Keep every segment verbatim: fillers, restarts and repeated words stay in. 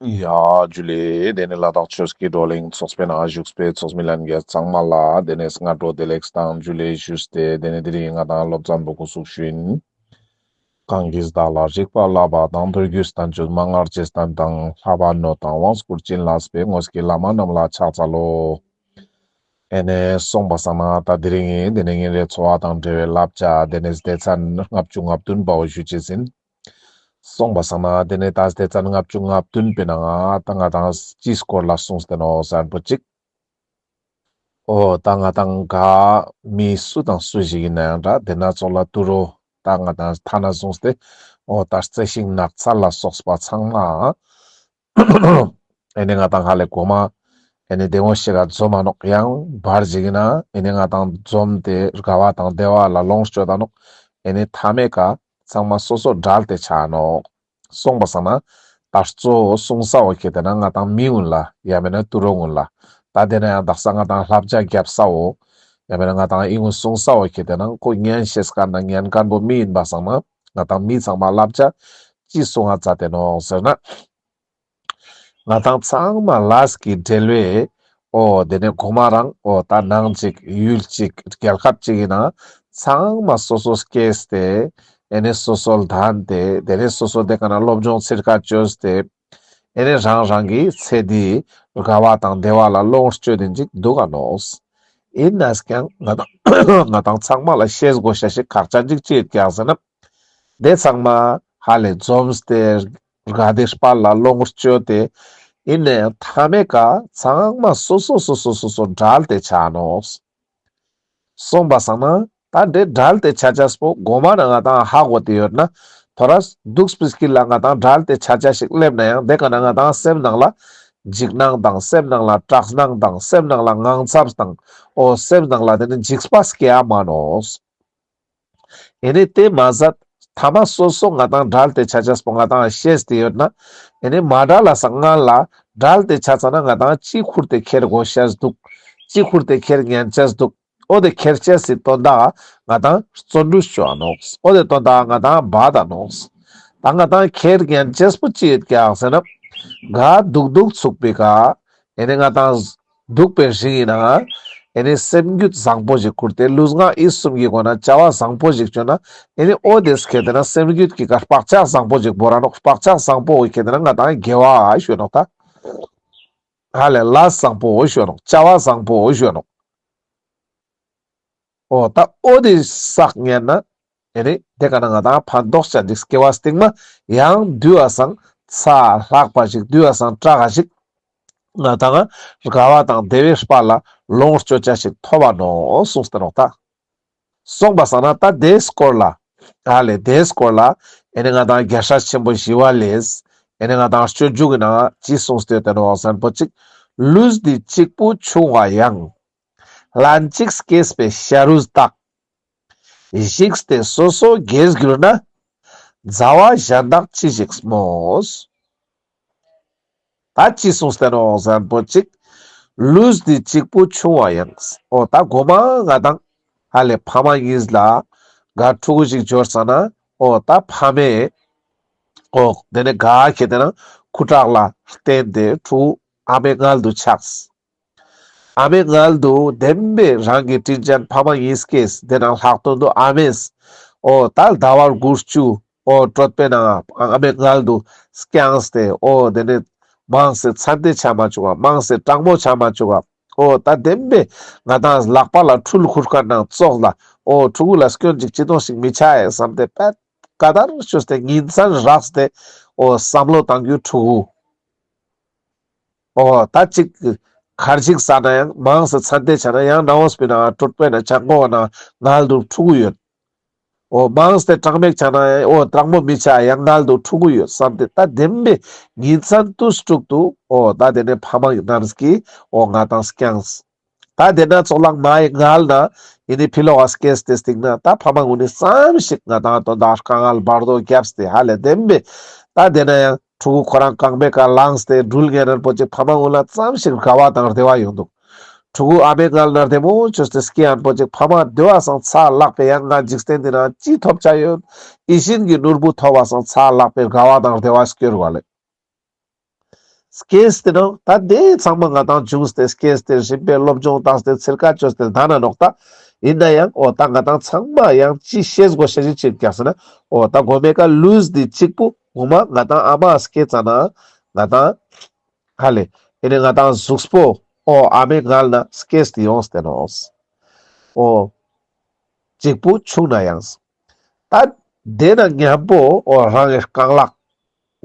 ཡ་ཇུ་ལེ། དེ་ནས་ལ་དྭགས་ཆོས་ཀྱི་བགྲོ་གླེང་ཚོགས་པའི་ནང་བཞུགས་པའི་ཚོགས་མི་ལྷན་རྒྱས་ཚང་མ་ལ་དེ་ནས་སྔ་དྲོ་བདེ་ལེགས་དང་ཇུ་ལེ་ཞུས་ཏེ། དེ་ནས་དེ་རིང་ང་དང་སློབ་ཚན་པོ་འགོ་ཚུགས་ཞུ་ཡིན། གང་གིས་བདག་ལ་རིག་པ་བསླབ་པ་དང་། མདོ་རྒྱུད་བསྟན་བཅོས་མན་ངག་རྗེས་བསྟན་དང་། ལྷག་པར་ནོད་དང་དབང་བསྐུར་བྱིན་བརླབས་པའི། དངོས་ཀྱི་བླ་མ་རྣམས་ལ་ཕྱག་འཚལ་ལོ། ཨེ་ནས་སོང་པ་སང་ན་ད་དེ་རིང་ངི་དེ་ནས་ཉིན་རེའི་འཚོ་བ་དང་འབྲེལ་བའི་བསླབ་བྱ་དེ་ནས་སྡེ་ཚན་ལྔ་བཅུ་ང་བདུན་པའོ་ཞུ་ཅེས་ཡིན། སོང་པ་སང་ན་དེ་ནས་ད་སྡེ་ཚན་ལྔ་བཅུ་ང་བདུན་པའི་ནང་ང་ད་ང་དང་ཅིའི་སྐོར་ལ་གསུངས་ཏེ་ནོག་ཟེར་ན་པོ་ཅིག་འོ་ད་ང་དང་ག་མི་སུ་དང་སུ་ཞིག་ཡིན་ན་ཡང་འདྲ། དེ་ན་ཚོགས་ལ་དུད་འགྲོ་ད་ང་དང་ཐ་ན་གསུངས་ཏེ། འོ་ད་རྩི་ཤིང་ནགས་ཚལ་ལ་སོགས་པ་ཚང་མ་ཨེ་ནས་ང་དང་ཧ་ལས་གོ་མ་ཨེ་ནས་དེ་ངོ་ཤེས་ག་འཛོམས་མ་ནོག་ཡང་བར་ཞིག་ཡིན་ན་ཨེ་ནས་ང་དང་འཛོམས་ཏེ་དགའ་བ་དང་བདེ་བ་ལ་ལོངས་སྤྱོད་ད་ནོག་ཨེ་ནས་མཐའ་མའི་ཀ་ཚང་མ་སོ་སོ་འབྲལ་ཏེ་ཆ་ནོག་སོང་པ་སང་ན་ད་གཙོ་བོ་གསུང་ས་བོ་ཁྱེད་དེ་ན་ང་དང་མི་གུན་ལ་ཡང་མེད་ན་དུད་འགྲོ་གུན་ལ། ད་དེ་ན་ཡང་དག་ས་ང་དང་བསླབ་བྱ་རྒྱབ་ས་བོ་ཡང་མེད་ན་ང་དང་ཨི་གུན་གསུང་ས་བོ་ཁྱེད་དེ་ན་ཁོ་ཉན་ཤེས་མཁན་ན་ཉན་མཁན་པོ་མི་ཡིན་པ་སང་ན་ང་དང་མི་ཚང་མ་བསླབ་བྱ་ཅི་གསུང་ང་མཛད་དེ་ནོག་ཟེར་ན། ང་དང་ཚང་མ་ལས་ཀྱི་འབྲེལ་བའི་འོ་དེ་ནས་གོ་མ་རང་འོ་ད་ནང་གཅིག་ཡུལ་གཅིག་རྒྱལ་ཁབ་གཅིག་ཡིན་ན་ཚང་མ་སོ་སོ་སྐྱེས་ཏེ་ཨེ་ནས་སོ་སོ་ལྡན་ཏེ་དེ་ནས་སོ་སོ་དེ་ཀ་ན་སློབ་སྦྱོང་ཚིར་ཁ་བཅོས་ཏེ་ཨེ་ནས་རང་རང་གི་ཚེ་འདིའི་དགའ་བ་དང་བདེ་བ་ལ་ལོངས་སྤྱོད་དེ་ཅིག་འདུག་ག་ནོག་ཡིན་ན་ཀྱང་ང་དང་ང་དང་ཚང་མ་ལ་ཤེས་དགོས་ཤེས་ཤིག་ཁག་ཅན་ཅིག་ཅི་ཡོད་ཀྱག་ཟེར་ན། དེ་ཚང་མ་ཧ་ལས་འཛོམས་ཏེ་དགའ་བདེ་དཔལ་ལ་ལོངས་སྤྱོད་དེ་ཡིན་ནའང་མཐའ་མའི་ཀ་ཚང་མ་སོ་སོ་སོ་སོ་སོ་སོ་འབྲལ་ཏེ་ཆ་ནོག་སོང་པ་སང་ན་ད་དེ་འབྲལ་ཏེ་ཆ་ཅེས་པོ་གོ་མ་ན་ང་དང་ཧ་གོ་སྟེ་ཡོད་ན་ཐོ་རས་འདུག་སྤེ་སྐྱིད་ལ་ང་དང་འབྲལ་ཏེ་ཆ་ཅེས་ཤིག་སླེབས་ན་ཡང་དེ་ཀ་ན་ང་དང་སེམས་ནང་ལ་འཇིགས་སྣང་དང་སེམས་ནང་ལ་སྐྲག་སྣང་དང་སེམས་ནང་ལ་དངངས་འཚབ་དང་འོ་སེམས་ནང་ལ་དེ་ནི་འཇིགས་པ་སྐྱེ་ཡ་མ་ནོག་ཨེ་ནི་དེ་མ་ཟད་ཐ་མ་སོ་སོ་ང་དང་འབྲལ་ཏེ་ཆ་ཅེས་པོ་ང་དང་ཤེས་ཏེ་ཡོད་ན་ཨེ་ནི་མ་འབྲལ་ལ་སང་སྔན་ལ་འབྲལ་ཏེ་ཆ་ཙ་ན་ང་དང་ཅི་ཁུར་ཏེ་ཁྱེར་དགོས་ཤེས་འདུག་ཅི་ཁུར་ཏེ་ཁྱེར་ཉན་ཅེས་འདུག་འོ་དེ་ཁྱེར་ཅེས་སི་དོན་དག་ང་དང་བརྩོན་འགྲུས་ཅོ་འ་ནོག་འོ་དེ་དོན་དག་ང་དང་འབད་ད་ནོག་ད་ང་དང་ཁྱེར་ཉན་ཅེས་པོ་ཅི་ཡོད་ཀྱག་ཟེར་ན་ག་འདུག་འདུག་ཚུགས་པའི་ཀ་ཨེ་ནི་ང་དང་འདུག་པའི་རིང་ཡིན་ན་ཨེ་ནི་སེམས་རྒྱུད་བཟང་པོ་ཞིག་ཁུར་ཏེ་ལུས་ངག་ཡིད་གསུམ་གྱི་སྒོ་ན་བྱ་བ་བཟང་པོ་ཞིག་བཅོ་ན་ཨེ་ནི་འོ་དེ་ཁྱེད་དེ་ན་སེམས་རྒྱུད་ཀྱི་ཀ་བག་ཆགས་བཟང་པོ་ཞིག་བོར་ར་ནོག་བག་ཆགས་བཟང་པོ་ཁྱེད་དེ་ན་ང་དང་དགེ་བ་ཞུ་ནོག་ད་ཧ་ལས་ལས་བཟང་པོ་ཞུ་ནོག་བྱ་བ་བཟང་པོ་ཞུ་ནོག་འོ་ད་འོ་དེ་བསགས་ཉན་ན་ཨེ་ནི་དེ་ཀ་ན་ང་དང་ཕན་ཐོགས་ཅན་ཅིག་སྐྱེ་བ་སྟིང་མ་ཡང་དུས་བ་སང་ཚ་ལྷག་པ་ཞིག་དུས་བ་སང་དྲག་ག་ཞིག་ང་དང་དགའ་བ་དང་བདེ་བའི་དཔལ་ལ་ལོངས་སྤྱོད་ཅེས་ཤིག་ཐོབ་བ་ནོག་གསུངས་ཏེ་ནོག་ད་སོང་པ་སང་ན་ད་དེའི་སྐོར་ལ་ཨ་ལེ་དེའི་སྐོར་ལ་ཨེ་ནི་ང་དང་རྒྱལ་སྲས་ཆེན་པོ་ཞི་བ་ལྷས་ཨེ་ནི་ང་དང་སྤྱོད་འཇུག་གི་ནང་ཅི་གསུངས་ཏེ་ཡོད་དེ་ནོག་ཟེར་ན་པོ་ཅིག་ལུས་འདི་གཅིག་པུ་ཆུང་བ་ཡང་། ལན་གཅིག་སྐྱེས་པའི་ཤ་རུས་དག །ཞིག་སྟེ་སོ་སོ་རྒས་གྱུར་ན། །མཛའ་བ་གཞན་དག་ཅི་ཞིག་སྨོས། ད་ཅི་གསུངས་ཏེ་ནོག་ཟེར་ན་པོ་ཅིག་ལུས་འདི་གཅིག་པུ་ཆུང་བ་ཡང་། འོ་ད་གོ་མ་ང་དང་ཧ་ལས་ཕ་མ་གཉིས་ལ་ག་ཕྲུ་གུ་ཞིག་འབྱོར་ཙ་ན་འོ་ད་ཕ་མས་འོ་དེ་ནས་ག་ཁྱེད་དེ་ན་ཁུ་ཁྲག་ལ་བརྟེན་ཏེ་ཕྲུ་གུ་ཨ་མའི་མངལ་དུ་ཆགས། ཨ་མའི་མངལ་དུ་བདེན་པའི་རང་གི་དྲིན་ཅན་ཕ་མ་གཉིས་སྐྱེས། དེ་ནང་ལྷག་དོན་དུ་ཨ་མས་འོ་ད་ཟླ་བ་དགུ་བཅུ་འོ་གྲོད་པའི་ནང་ཨ་མའི་མངལ་དུ་བསྐྱངས་ཏེ་འོ་དེ་ནས་མང་སེ་ཚན་ཏེ་ཆ་མ་བཅུག་ག་མང་སེ་གྲང་མོ་ཆ་མ་བཅུག་ག་འོ་ད་བདེན་པའི་ང་དང་ལག་པ་ལ་འཁྲུལ་ཁུར་ཁན་ནང་ཙོགས་ལ་འོ་ཕྲུ་གུ་ལ་སྐྱོན་ཅིག་ཅི་དོང་ཞིག་མི་ཆ་ཡེ་བསམ་སྟེ་པད་ཀ་དར་ཅོས་ཏེ་ཉིན་མཚན་རགས་ཏེ་འོ་བསམ་བློ་བཏང་རྒྱུ་ཕྲུ་གུ། འོ་ད་ཅིག་ཁར་ཅིག་ཟ་ན་ཡང་མང་སེ་ཚན་ཏེ་ཆ་ན་ཡང་ནང་འོ་སྤེ་ན་གྲོད་པའི་ནང་ཆང་གོ་ན་མངལ་དུ་ཕྲུ་གུ་ཡོད། འོ་མང་སེ་གྲང་མེག་ཆ་ན་ཡང་འོ་གྲང་མོ་མི་ཆ་ཡང་མངལ་དུ་ཕྲུ་གུ་ཡོད་བསམ་སྟེ་ད་བདེན་པའི་ཉིན་མཚན་དུས་དྲུག་ཏུ་འོ་ད་དེ་ནས་ཕ་མ་རྣམས་ཀྱིས་འོ་ང་དང་བསྐྱངས། ད་དེ་ན་ཙོགས་ལ་མའི་མངལ་ན་ཡིན་ནི་ཕི་ལོག་ག་སྐྱེས་ཏེ་སྟིང་ན་ད་ཕ་མ་གུན་ནི་ཙམ་ཞིག་ང་དང་དོན་དག་དཀའ་ངལ་བར་དོ་བརྒྱབ་སྟེ་ཧ་ལས་བདེན་པའི་ད་དེ་ན་ཡང་ཕྲུ་གུ་ཁོ་རང་རྐང་པའི་ཀ་ལངས་ཏེ་འགྲུལ་ཉན་ན་པོ་ཅིག་ཕ་མ་གུན་ལ་ཙམ་ཞིག་དགའ་བ་དང་བདེ་བ་ཡོང་འདུག་ཕྲུ་གུ་ཨ་མའི་མངལ་ན་བདེ་མོ་ཅོས་ཏེ་སྐྱེ་ཡན་པོ་ཅིག་ཕ་མ་བདེ་བ་སང་ཚ་ལྷག་པའི་ཡང་ང་འཇིག་རྟེན་འདི་ན་ཅི་ཐོབ་ཆ་ཡོད། ཡིད་བཞིན་གྱི་ནོར་བུ་ཐོབ་པ་སང་ཚ་ལྷག་པའི་དགའ་བ་དང་བདེ་བ་སྐྱོར་བ་ལེ། སྐྱེས་ཏེ་ནོག། ད་དེ་ཚང་མ་ང་དང་བྱུང་སྟེ་སྐྱེས་ཏེ་རིམ་པས་སློབ་སྦྱོང་བཏང་སྟེ་ཚིར་ཀ་བཅོས་ཏེ་ད་ན་ནོག་ད། ཡིན་ན་ཡང་འོ་ད་ང་དང་ཚང་མ་ཡང་ཅི་ཤེས་དགོས་ཤེས་ཅི་ཅིག་ཀྱག་ཟེར་ན། འོ་ད་གོ་མའི་ཀ་ལུས་འདི་གཅིག་པུ་གོ་མ་ང་དང་ཨ་མ་སྐྱེས་ཙ་ན་ང་དང་ཧ་ལེ། ཨེ་ནི་ང་དང་གཟུགས་པོ་འོ་ཨ་མའི་མངལ་ན་སྐྱེས་ཏེ་ཡོངས་ཏེ་ནོག། འོ་གཅིག་པུ་ཆུང་ན་ཡང་། ད་དེ་ན་མཉམ་པོ་འོ་རང་གི་རྐང་ལག་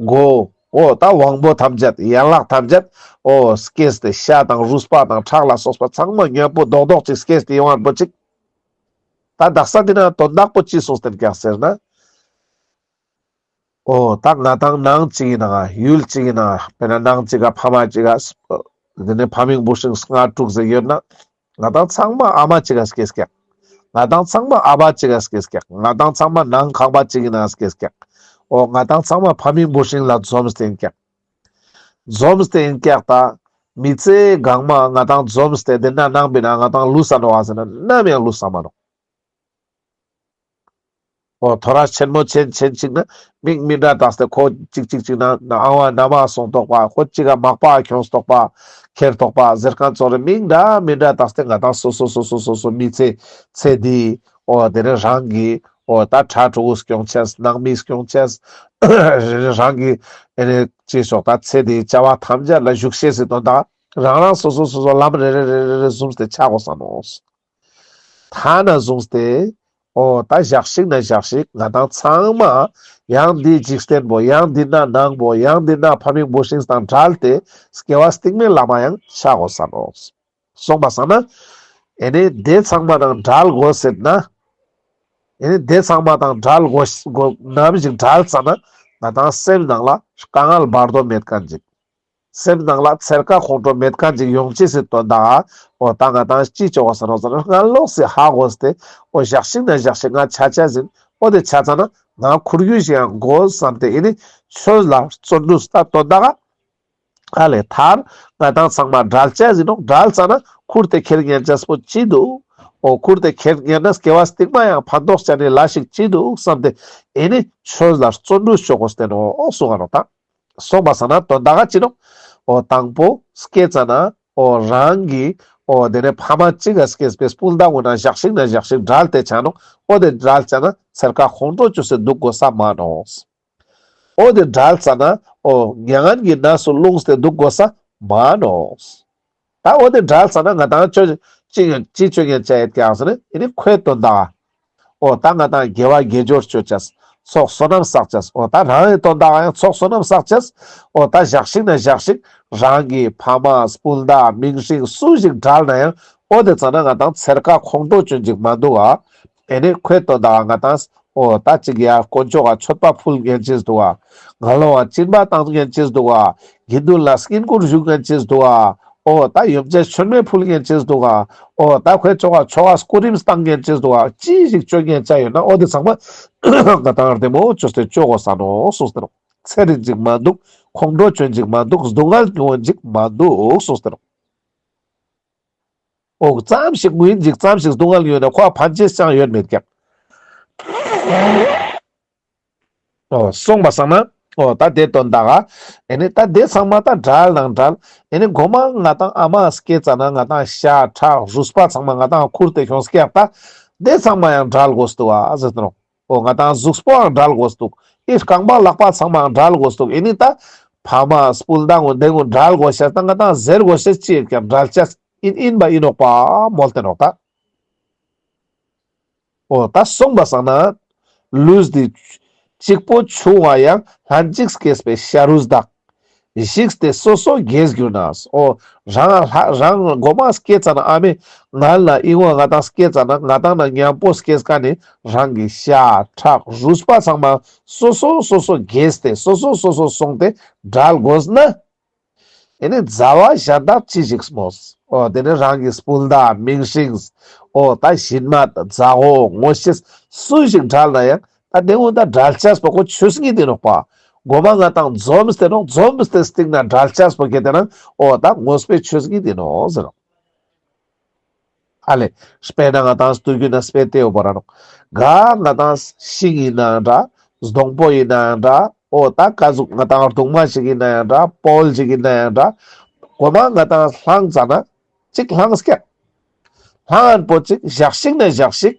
མགོ་འོ་ད་དབང་པོ་ཐམས་ཅད་ཡན་ལག་ཐམས་ཅད་འོ་སྐྱེས་ཏེ་ཤ་དང་རུས་པ་དང་ཁྲག་ལ་སོགས་པ་ཚང་མ་མཉམ་པོ་རྡོག་རྡོག་ཅིག་སྐྱེས་ཏེ་ཡོང་བ་པོ་ཅིག། ད་དག་ས་དེ་ན་དོན་དག་པོ་ཅི་གསུངས་ཏེ་ཀྱག་ཟེར་ན། འོ་ད་ང་དང་ནང་གཅིག་གི་ནང་ཡུལ་གཅིག་གི་ནང་དཔེར་ན་ནང་གཅིག་ག་ཕ་མ་གཅིག་ག་དེ་ནས་ཕ་མིང་བུ་སྲིང་ལྔ་དྲུག་ཟེར་ཡོད་ན། ང་དང་ཚང་མ་ཨ་མ་གཅིག་ག་སྐྱེས་ཀྱག། ང་དང་ཚང་མ་ཨ་ཕ་གཅིག་ག་སྐྱེས་ཀྱག། ང་དང་ཚང་མ་ནང་ཁང་པ་གཅིག་གི་ནང་སྐྱེས་ཀྱག། འོ་ང་དང་ཚང་མ་ཕ་མིང་བུ་སྲིང་ལ་འཛོམས་ཏེ་ཡིན་ཀྱག། འཛོམས་ཏེ་ཡིན་ཀྱག་ད། མི་ཚེ་གང་མ་ང་དང་འཛོམས་ཏེ་དེ་ན་ནང་པའི་ནང་ང་དང་ལུས་ས་ནོག་ཟེར་ན་ནམ་ཡང་ལུས་ས་མ་ནོག། འོ་ཐོ་རས་ཆེན་མོ་ཆེན་ཆེན་ཅིག་ན་མིང་མི་འདྲ་བཏགས་ཏེ་ཁོ་གཅིག་གཅིག་ཅིག་ན་ཨ་བ་ན་མ་སོང་ཐོག་པ། ཁོ་གཅིག་ག་མག་པ་ཁྱོངས་ཐོག་པ། ཁྱེར་ཐོག་པ་ཟེར་མཁན་ཙོགས་རེ་མིང་འདྲ་མི་འདྲ་བཏགས་ཏེ་ང་དང་སོ་སོ་སོ་སོ་མི་ཚེ་ཚེ་འདི་འོ་དེ་ནས་རང་གི་འོ་ད་ཕྲུ་གུ་སྐྱོང་ཅེས་ནང་མི་སྐྱོང་ཅེས་རང་གི་ཨེ་ནས་ཅི་ཞོག་ད་ཚེ་འདིའི་བྱ་བ་ཐམས་ཅད་ལ་ཞུགས་ཤེས་སི་དོན་དག་རང་རང་སོ་སོ་སོ་སོ་ལམ་རེ་རེ་རེ་རེ་རེ་བཟུང་སྟེ་ཆ་དགོས་ས་ནོག། ཐ་ན་བཟུང་སྟེ། འོ་ད་ཞག་ཞིག་ན་ཞག་ཞིག་ང་དང་ཚང་མ་ཡང་འདི་འཇིག་རྟེན་པོ་ཡང་འདི་ན་ནང་པོ་ཡང་འདི་ན་ཕ་མིང་བུ་སྲིང་དང་བྲལ་ཏེ་སྐྱེ་བ་སྟིང་མའི་ལམ་མ་ཡང་ཆ་དགོས་ས་ནོག། སོང་པ་སང་ན། ཨེ་ནི་དེ་ཚང་མ་དང་བྲལ་དགོས་ཟེར་ན། ཨེ་ནི་དེ་ཚང་མ་དང་བྲལ་དགོས་དགོས་ནམ་ཞིག་བྲལ་ཙ་ན་ང་དང་སེམས་ནང་ལ་དཀའ་ངལ་བར་དོ་མེད་མཁན་ཅིག། སེམས་ནང་ལ་འཚེར་ཁ་ཁོང་ཁྲོ་མེད་མཁན་ཅིག་ཡོང་ཅེས་སི་དོན་དག་འོ་ད་ང་དང་ཅི་ཅོ་དགོས་ས་ནོག་ཟེར་ན་སྔ་ལོགས་སི་ཧ་གོ་སྟེ་འོ་ཞག་ཞིག་ན་ཞག་ཞིག་ང་ཆ་ཆ་ཟིན་འོ་དེ་ཆ་ཙ་ན་ང་ཁུར་རྒྱུ་ཞིག་ཡང་དགོས་བསམ་སྟེ་ཨེ་ནི་ཆོས་ལ་བརྩོན་འགྲུས་ད་དོན་དག་ཨ་ལེ་ཐར་ང་དང་ཚང་མ་བྲལ་ཆ་ཟིན་ནོག། བྲལ་ཙ་ན་ཁུར་ཏེ་ཁྱེར་ཉན་ཆས་པོ་ཅི་འདུག། འོ་ཁུར་ཏེ་ཁྱེར་ཉན་ན་སྐྱེ་བ་སྟིང་མ་ཡང་ཕན་ཐོགས་ཆ་ནི་ལ་ཞིག་ཅི་འདུག་བསམ་སྟེ་ཨེ་ནི་ཆོས་ལ་བརྩོན་འགྲུས་ཅོ་དགོས་ཏེ་ནོག་གསུང་ང་ནོག་ད། སོང་པ་སང་ན་དོན་དག་ག་ཅི་ནོག། འོ་དང་པོ་སྐྱེས་ཙ་ན་འོ་རང་གི་འོ་དེ་ནས་ཕ་མ་གཅིག་ག་སྐྱེས་པའི་སྤུན་ཟླ་ངོ་ན་ཞག་ཞིག་ན་ཞག་ཞིག་བྲལ་ཏེ་ཆ་ནོག། འོ་དེ་བྲལ་ཙ་ན་འཚེར་ཁ་ཁོང་ཁྲོ་ཅོས་ཏེ་འདུག་དགོས་ས་མ་ནོག། འོ་དེ་བྲལ་ཙ་ན་འོ་མྱ་ངན་གྱི་གནས་སུ་ལྷུང་སྟེ་འདུག་དགོས་ས་མ་ནོག། ད་འོ་དེ་བྲལ་ཙ་ན་ང་དང་ཅོ་ཅི་ཡོད་ཅི་ཅོ་ཉན་ཆ་ཡོད་ཀྱག་ཟེར་ན་ཨེ་ནི་ཁོའི་དོན་དག་འོ་ད་ང་དང་དགེ་བ་དགེ་སྦྱོར་ཅོ་ཆས། ཚོགས་བསོད་ནམས་བསགས་ཆས། འོ་ད་རང་གི་དོན་དག་ཡང་ཚོགས་བསོད་ནམས་བསགས་ཆས། འོ་ད་ཞག་ཞིག་ན་ཞག་ཞིག་རང་གི་ཕ་མ་སྤུན་ཟླ་མིང་སྲིང་སུ་ཞིག་བྲལ་ན་ཡང་འོ་དེ་ཙ་ན་ང་དང་འཚེར་ཁ་ཁོང་ཁྲོ་ཅོ་ཅིག་མ་འདུག་ཨ། ཨེ་ནི་ཁོའི་དོན་དག་ང་དང་འོ་ད་ཅིག་ཡ་དཀོན་མཆོག་ག་མཆོད་པ་ཕུལ་ཉན་ཆེས་འདུག་ཨ། ངན་སློང་ང་སྦྱིན་པ་བཏང་ཉན་ཆེས་འདུག་ཨ། དགེ་འདུན་ལ་བསྙེན་བཀུར་ཞུ་ཉན་ཆེས་འདུག་ཨ། འོ་ད་ཡོན་ཆབ་མཆོད་མེ་ཕུལ་ཉན་ཆེས་འདུག་ག། འོ་ད་ཁོའི་ཆོ་ག་ཆོ་ག་སྐུ་རིམ་བཏང་ཉན་ཆེས་འདུག་ག། ཅི་ཞིག་ཅོ་ཉན་ཆ་ཡོད་ན་འོ་དེ་ཚང་མ་ང་དང་བདེ་མོ་ཅོས་ཏེ་ཅོ་དགོས་ས་ནོག་གསུངས་ཏེ་ནོག། འཚེར་ཅིག་མ་འདུག། ཁོང་ཁྲོ་ཅོ་ཅིག་མ་འདུག། སྡུག་བསྔལ་མྱོང་ཅིག་མ་འདུག་གསུངས་ཏེ་ནོག། འོ་ཙམ་ཞིག་ངུ་ཡིན་ཅིག་ཙམ་ཞིག་སྡུག་བསྔལ་ཡོད་ན་ཁོ་ཕན་ཆེས་ཅང་ཡོད་མེད་ཀྱག། འོ་སོང་པ་སང་ན་འོ་ད་དེ་དོན་དག་ག་ཨེ་ནི་ད་དེ་ཚང་མ་ད་བྲལ་ནང་བྲལ། ཨེ་ནི་གོ་མ་ང་དང་ཨ་མ་སྐྱེས་ཙ་ན་ང་དང་ཤ་ཁྲག་རུས་པ་ཚང་མ་ང་དང་ཁུར་ཏེ་ཁྱོངས་ཀྱག་ད། དེ་ཚང་མ་ཡང་བྲལ་དགོས་འདུག་ཨ་ཟེར་ཏེ་ནོག། འོ་ང་དང་གཟུགས་པོའང་བྲལ་དགོས་འདུག། ཨི་རྐང་པ་ལག་པ་ཚང་མའང་བྲལ་དགོས་འདུག། ཨེ་ནི་ད་ཕ་མ་སྤུན་ཟླ་ངོ་དེ་ངོ་བྲལ་དགོས་ཤེས་ད་ང་དང་ཟེར་དགོས་ཤེས་ཅི་ཡོད་ཀྱག། བྲལ་ཆ་ཨིན་ཨིན་པ་ཨིན་ནོག་པ་མོལ་ཏེ་ནོག་ད། འོ་ད་སོང་པ་སང་ན་ལུས་འདི་གཅིག་པོ་ཆུང་བ་ཡང་ལྷན་ཅིག་སྐྱེས་པའི་ཤ་རུས་དག། ཞིག་སྟེ་སོ་སོ་རྒས་གྱུར་ནས། འོ་རང་ལྷ་རང་གོ་མ་སྐྱེས་ཙ་ན་ཨ་མའི་མངལ་ན་ཨི་བོ་ང་དང་སྐྱེས་ཙ་ན་ང་དང་ན་མཉམ་པོ་སྐྱེས་ཀ་ནི་རང་གི་ཤ་ཁྲག་རུས་པ་ཚང་མ་སོ་སོ་སོ་སོ་རྒས་ཏེ་སོ་སོ་སོ་སོ་སོང་སྟེ་བྲལ་དགོས་ན། ཨེ་ནི་མཛའ་བ་གཞན་དག་ཅི་ཞིག་སྨོས། འོ་དེ་ནི་རང་གི་སྤུན་ཟླ་མིང་སྲིང་། འོ་ད་ཞི་མ་མཛའ་བོ་ངོ་ཤེས་སུ་ཞིག་བྲལ་ན་ཡང་ད་དེ་འོ་ད་བྲལ་ཆས་པོ་ཁོ་ཆོས་ཉིད་དེ་ནོག་པ། གོ་མ་ང་དང་འཛོམས་ཏེ་ནོག། འཛོམས་ཏེ་སྟིང་ན་བྲལ་ཆས་པོ་ཁྱེད་དེ་ན་འོ་ད་དངོས་པོའི་ཆོས་ཉིད་དེ་ནོག་ཟེར་ནོག། ཨ་ལེ། དཔེར་ན་ང་དང་སྟུ་གུ་ན་དཔེ་དེ་འོ་བོ་ར་ནོག། ག་ང་དང་ཤིང་ཡིན་ནའང་འདྲ། སྡོང་པོ་ཡིན་ནའང་འདྲ། འོ་ད་ཀ་ཟུག་ང་ཏང་རྡུང་མ་ཞིག་ཡིན་ན་ཡང་འདྲ། སྤོལ་ཞིག་ཡིན་ན་ཡང་འདྲ། གོ་མ་ང་ཏང་ལྷང་ཙ་ན་ཅིག་ལྷང་སྐྱག། ལྷང་པོ་ཅིག་ཞག་ཞིག་ན་ཞག་ཞིག་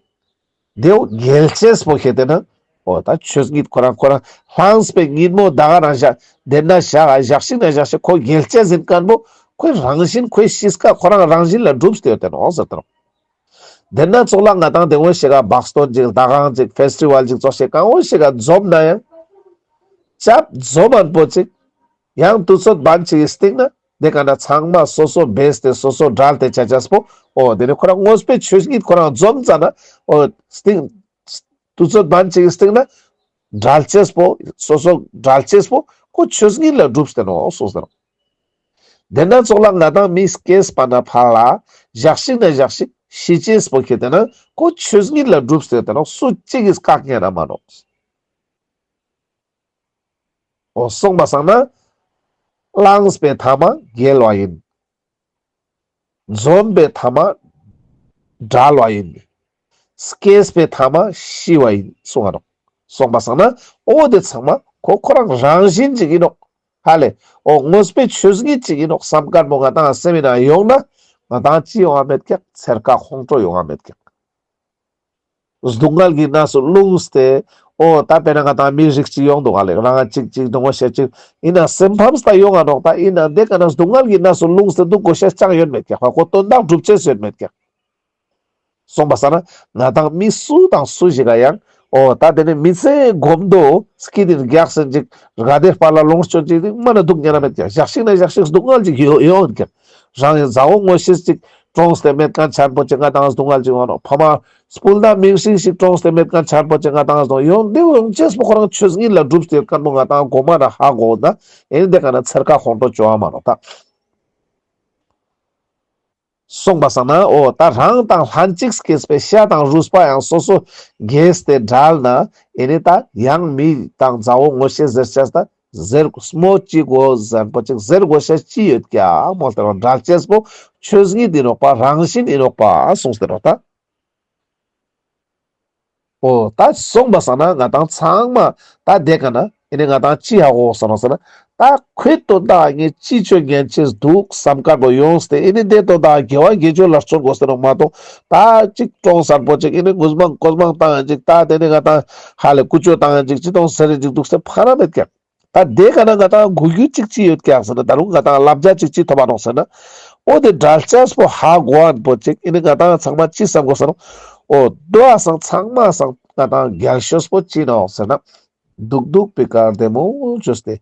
དེའུ་རྒྱལ་ཅེས་པོ་ཁེ་ཏེ་ན། འོ་ད་ཆོས་ཉིད་ཁོ་རང་ཁོ་རང་ལྷང་སྤེ་ཉིན་མོ་ད་ག་རང་ཞག་དེ་ན་ཞག་ཞག་ཞིག་ན་ཞག་ཞིག་ཁོ་རྒྱལ་ཅེས་ཡིན་མཁན་པོ་ཁོའི་རང་བཞིན་ཁོའི་གཤིས་ཀ་ཁོ་རང་རང་བཞིན་ལ་གྲུབ་སྟེ་ཡོད་དེ་ནོག་ཟེར་ཏེ་ནོག། དེ་ན་ཙོགས་ལ་ང་ཏང་དེ་འོ་ཞིག་ག་བག་སྟོན་ཅིག་ཟླ་གང་ཅིག་ཕེས་ཊི་ཝལ་ཅིག་ཙོགས་ཤིག་གང་འོ་ཞིག་ག་འཛོམས་ན་ཡང་ཅབ་འཛོམས་མན་པོ་ཅིག་ཡང་དུས་ཚོད་བན་ཅིག་གི་སྟེང་ན་དེ་ཀ་ན་ཚང་མ་སོ་སོ་བེས་ཏེ་སོ་སོ་བྲལ་ཏེ་ཆ་ཆས་པོ། འོ་དེ་ནི་ཁོ་རང་དངོས་པོའི་ཆོས་ཉིད་ཁོ་རང་འཛོམས་ཙ་ན། འོ་སྟེང་དུས་ཚོད་བན་ཅིག་གི་སྟེང་ན་བྲལ་ཅེས་པོ་སོ་སོ་བྲལ་ཅེས་པོ་ཁོ་ཆོས་ཉིད་ལ་གྲུབ་སྟེ་ནོག་སོ་ཟེར། དེ་ན་ཙོགས་ལ་ང་ཏང་མི་སྐྱེས་པ་ན་ཕར་ལ་ཞག་ཞིག་ན་ཞག་ཞིག་ཤི་ཅེས་པོ་ཁེ་ཏེ་ན་ཁོ་ཆོས་ཉིད་ལ་གྲུབ་སྟེ་ཡོད་དེ་ནོག། སུ་གཅིག་གིས་བཀག་ཉན་ན་མ་ནོག། འོ་སོང་པ་སང་ན་ལྷང་སྤེ་ཐ་མ་རྒྱལ་བ་ཡིན། འཛོམས་པའི་ཐ་མ་བྲལ་བ་ཡིན། སྐྱེས་པའི་ཐ་མ་ཤི་བ་ཡིན་གསུང་ང་ནོག། སོང་པ་སང་ན་འོ་དེ་ཚང་མ་ཁོ་ཁོ་རང་རང་བཞིན་ཅིག་ཡིན་ནོག། ཧ་ལེ། འོ་དངོས་པོའི་ཆོས་ཉིད་ཅིག་ཡིན་ནོག་བསམ་མཁན་པོ་ང་ཏང་སེམས་ཡིན་ན་ཡོང་ན་ང་ཏང་ཅི་ཡོང་ང་མེད་ཀྱག། ཚེར་ཀ་ཁོང་ཁྲོ་ཡོང་ང་མེད་ཀྱག། སྡུག་བསྔལ་གྱི་གནས་སུ་ལྷུང་སྟེ། འོ་ད་དཔེར་ན་ང་ཏང་མི་རིགས་ཅིག་ཡོང་འདུག་ག་ལེ། རང་ང་ཅིག་ཅིག་སྡུག་བསྔལ་ཤེས་ཅིག་ཡིན་ན་སེམས་ཕམ་སྟེ་ཡོང་ང་ནོག། ད་ཡིན་ན་དེ་ཀ་ན་སྡུག་བསྔལ་གྱི་གནས་སུ་ལྷུང་སྟེ་འདུག་དགོས་ཤེས་ཅང་ཡོད་མེད་ཀྱག། ཁོ་དོན་དག་སྒྲུབ་ཅེས་ཡོད་མེད་ཀྱག། སོང་པ་སང་ན་ང་ཏང་མི་སུ་དང་སུ་ཞིག་ག་ཡང་འོ་ད་དེ་ནི་མི་ཚེ་གོམ་དོ་སྐྱིད་དེ་རྒྱག་སེན་ཅིག་དགའ་བདེ་དཔལ་ལ་ལོངས་སྤྱོད་ཅིག་མ་ན་སྡུག་བསྔལ་མེད་ཀྱག། ཞག་ཞིག་ན་ཞག་ཞིག་སྡུག་བསྔལ་ཅིག་ཡོང་ཡོང་ཀྱག། རང་ཡང་མཛའ་བོ་ངོ་ཤེས་ཅིག་གྲོངས་ཏེ་མེད་མཁན་ཆ་པོ་ཅིག་ང་ཏང་སྡུག་བསྔལ་ཅིག་ཡོང་ནོག། ཕ་མ་སྤུན་ཟླ་མིང་སྲིང་ཞིག་གྲོངས་ཏེ་མེད་མཁན་ཆ་པོ་ཅིག་ང་ཏང་སྡུག་ཡོང་དེ་ཡོང་ཅེས་པོ་ཁོ་རང་ཆོས་ཉིད་ལ་གྲུབ་སྟེ་ཡོད་མཁན་པོ་ང་ཏང་གོ་མ་ན་ཧ་གོ་ན་ཨེ་ནི་དེ་ཀ་ན་ཚེར་ཀ་ཁོང་ཁྲོ་བཅོ་བ་མ་ནོག་ད། སོང་པ་སང་ན་འོ་ད་རང་དང་ལྷན་ཅིག་སྐྱེས་པའི་ཤ་དང་རུས་པ་ཡང་སོ་སོ་རྒྱས་ཏེ་བྲལ་ན་ཨེ་ནི་ད་ཡང་མི་དང་མཛའ་བོ་ངོ་ཤེས་ཟེར་ཅེས་ད་ཟེར་སྨོ་ཅི་གོ་ཟན་པོ་ཅིག་ཟེར་དགོས་ཤེས་ཅི་ཡོད་ཀྱག་མོལ་ཏེ་རང་བྲལ་ཅེས་པོ་ཆོས་ཉིད་ཡིན་ནོག་པ། རང་བཞིན་ཡིན་ནོག་པ་གསུངས་ཏེ་རོགས་ད། འོ་ད་སོང་པ་སང་ན་ང་ཏང་ཚང་མ་ད་དེ་ཀ་ན་ཨེ་ནི་ང་ཏང་ཅི་ཧ་གོ་སོང་ནོག་ཟེར་ན། ད་ཁོའི་དོན་དག་ངས་ཅི་ཆོས་ཉན་ཅེས་འདུག་བསམ་དཀར་པོ་ཡོངས་ཏེ་ཨེ་ནི་དེ་དོན་དག་དགེ་བ་དགེ་སྦྱོར་ལ་སྤྱོད་དགོས་ཟེར་ནོག་མ་གཏོགས། ད་ཅིག་གྲོངས་སར་པོ་ཅིག་ཨེ་ནི་ངུས་མང་ཀོས་མང་བཏང་ཡང་ཅིག་ད་དེ་ནི་ང་ཏང་ཧ་ལེ་ཀུ་ཅོ་བཏང་ཡང་ཅིག་ཅི་གཏོང་ཟེར་ཡང་ཅིག་འདུག་སྟེ་ཕ་ར་མེད་ཀྱག། ད་དེ་ཀ་ན་ང་ཏང་གོ་རྒྱུ་ཅིག་ཅི་ཡོད་ཀྱག་ཟེར་ན། ད་རུང་ང་ཏང་བསླབ་བྱ་ཅིག་ཅི་ཐོབ་པ་ནོག་ཟེར་ན། འོ་དེ་བྲལ་ཅེས་པོ་ཧ་གོ་ཨན་པོ་ཅིག་ཨེ་ནི་ང་ཏང་ཚང་མ་ཅི་བསམ་དགོས་ཟེར་ན། འོ་དོ་ཨ་སང་ཚང་མ་སང་ང་ཏང་རྒྱལ་ཤོས་པོ་ཅི་ནོག་ཟེར་ན། སྡུག་སྡུག་པའི་ཀ་བདེ་མོ་བཅོས་ཏེ།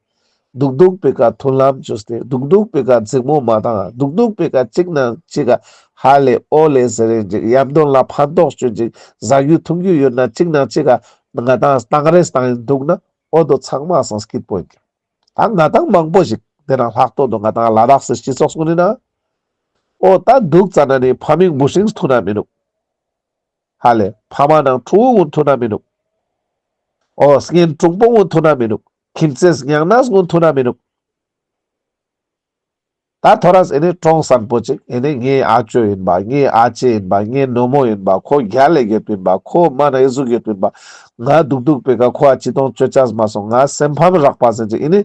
སྡུག་སྡུག་པའི་ཀ་མཐུན་ལམ་བཅོས་ཏེ། སྡུག་སྡུག་པའི་ཀ་འཛིང་མོ་མ་བཏང་། སྡུག་སྡུག་པའི་ཀ་གཅིག་ན་གཅིག་ག་ཧ་ལེ་ཨོ་ལེ་ཟེར་ཡིན་ཅིག། ཡམ་དོན་ལ་ཕན་ཐོགས་བཅོས་ཅིག། ཟ་རྒྱུ་འཐུང་རྒྱུ་ཡོད་ན་གཅིག་ན་གཅིག་ག་ང་ཏང་སྟངས་རེས་བཏང་ཡིན་འདུག་ན། འོ་དོ་ཚང་མ་སང་སྐྱིད་པོ་ཡིན་ཀྱག། ད་ང་ཏང་མང་པོ་ཞིག་དེ་ནང་ལྷག་ཏོ་དོ་ང་ཏང་ལ་དྭགས་སི་སྤྱི་ཚོགས་སུ་ནི་ན། འོ་ད་འདུག་ཙ་ན་ནི་ཕ་མིང་བུ་སྲིང་མཐུན་ན་མི་ནུག། ཧ་ལེ་ཕ་མ་ནང་ཕྲུ་གུ་གུན་མཐུན་ན་མི་ནུག། འོ་གཉེན་དྲུང་པོ་གུན་མཐུན་ན་མི་ནུག། ཁྱིམ་མཚེས་ཉང་ནས་གུན་མཐུན་ན་མི་ནུག། ད་ཐོ་རས་ཨེ་ནི་གྲོངས་སན་པོ་ཅིག་ཨེ་ནི་ངའི་ཨ་ཅོ་ཡིན་པ། ངའི་ཨ་ཅེ་ཡིན་པ། ངའི་ནོ་མོ་ཡིན་པ། ཁོ་རྒྱལ་ལ་ཡོད་པིན་པ། ཁོ་མ་ན་ཨེ་ཟུག་ཡོད་པིན་པ། ང་སྡུག་སྡུག་པའི་ཀ་ཁོ་ཨ་ཅི་གཏོང་ཅོ་ཅས་མ་སོང་། ང་སེམས་ཕམ་རག་པ་ཟེར་ཅིག་ཨེ་ནི་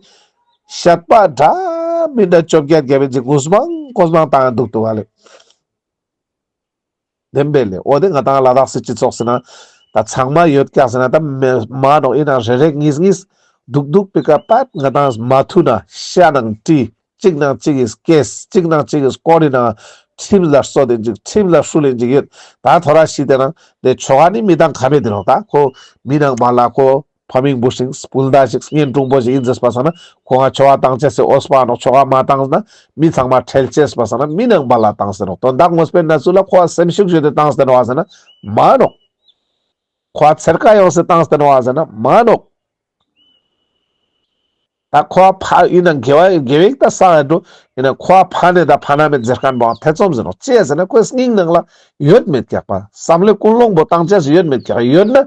བཤད་པ་འདྲ་མིན་འདྲ་བཅོ་བརྒྱད་བརྒྱབ་པིན་ཅིག་ངུས་མང་ཀོས་མང་བཏང་འདུག་འདུག་ཧ་ལེ། བདེན་པས་ལེ། འོ་དེ་ང་ཏང་ལ་དྭགས་སི་སྤྱི་ཚོགས་སི་ན་ད་ཚང་མ་ཡོད་ཀྱག་ཟེར་ན་ད་མ་ནོག། ཡིན་ན་རེ་རེ་གཉིས་གཉིས་སྡུག་སྡུག་པའི་ཀ་པད་ང་ཏང་མ་མཐུན་ན་ཤ་ནང་དཀྲིས། གཅིག་ནང་གཅིག་གི་སྐེས། གཅིག་ནང་གཅིག་གི་སྐོར་རི་ནང་ཁྲིམས་ལ་སྲོལ་དེ་ཅིག། ཁྲིམས་ལ་སྲུལ་ལེན་ཅིག་ཡོད། ད་ཐོ་རས་ཤི་དེ་ནང་དེ་ཆོ་ག་ནི་མི་བཏང་ཁ་མེད་དེ་ནོག། ད་ཁོ་མི་ནང་མ་ལ་ཁོ་ཕ་མིང་བུ་སྲིང་སྤུན་ཟླ་ཞིག་གཉེན་དྲུང་པོ་ཞིག་ཡིན་ཟེར་པ་སང་ན་ཁོ་ང་ཆོ་ག་བཏང་ཅེས་སི་འོས་པ་ནོག། ཆོ་ག་མ་བཏང་ན་མི་ཚང་མ་ཁྲེལ་ཅེས་པ་སང་ན་མི་ནང་མ་ལ་བཏང་སྟེ་ནོག། དོན་དག་དངོས་པོའི་གནས་ཚུལ་ལ་ཁོ་ཨ་སེམས་ཤུགས་ཞུས་ཏེ་བཏང་སྟེ་ནོག་ཟེར་ན་མ་ནོག། ཁོ་ཨ་ཚེར་ཀ་ཡོངས་ཏེ་བཏང་སྟེ་ནོག་ཟེར་ན་མ་ནོག། ད་ཁོ་ཨ་ཕ་ཡིན་ན་དགེ་བ་དགེ་བའི་ད་ས་ཡ་འགྲོ་ཡིན་ན་ཁོ་ཨ་ཕ་ནས་ད་ཕ་ན་མེད་ཟེར་མཁན་པོ་ཐེ་ཚོམ་ཟེར་ནོག། ཅི་ཟེར་ན་ཁོའི་སྙིང་ནང་ལ་ཡོད་མེད་ཀྱག་པ། བསམ་བློའི་ཀུན་སློང་པོ་བཏང་ཅེས་ཡོད་མེད་ཀྱག། ཡོད་ན་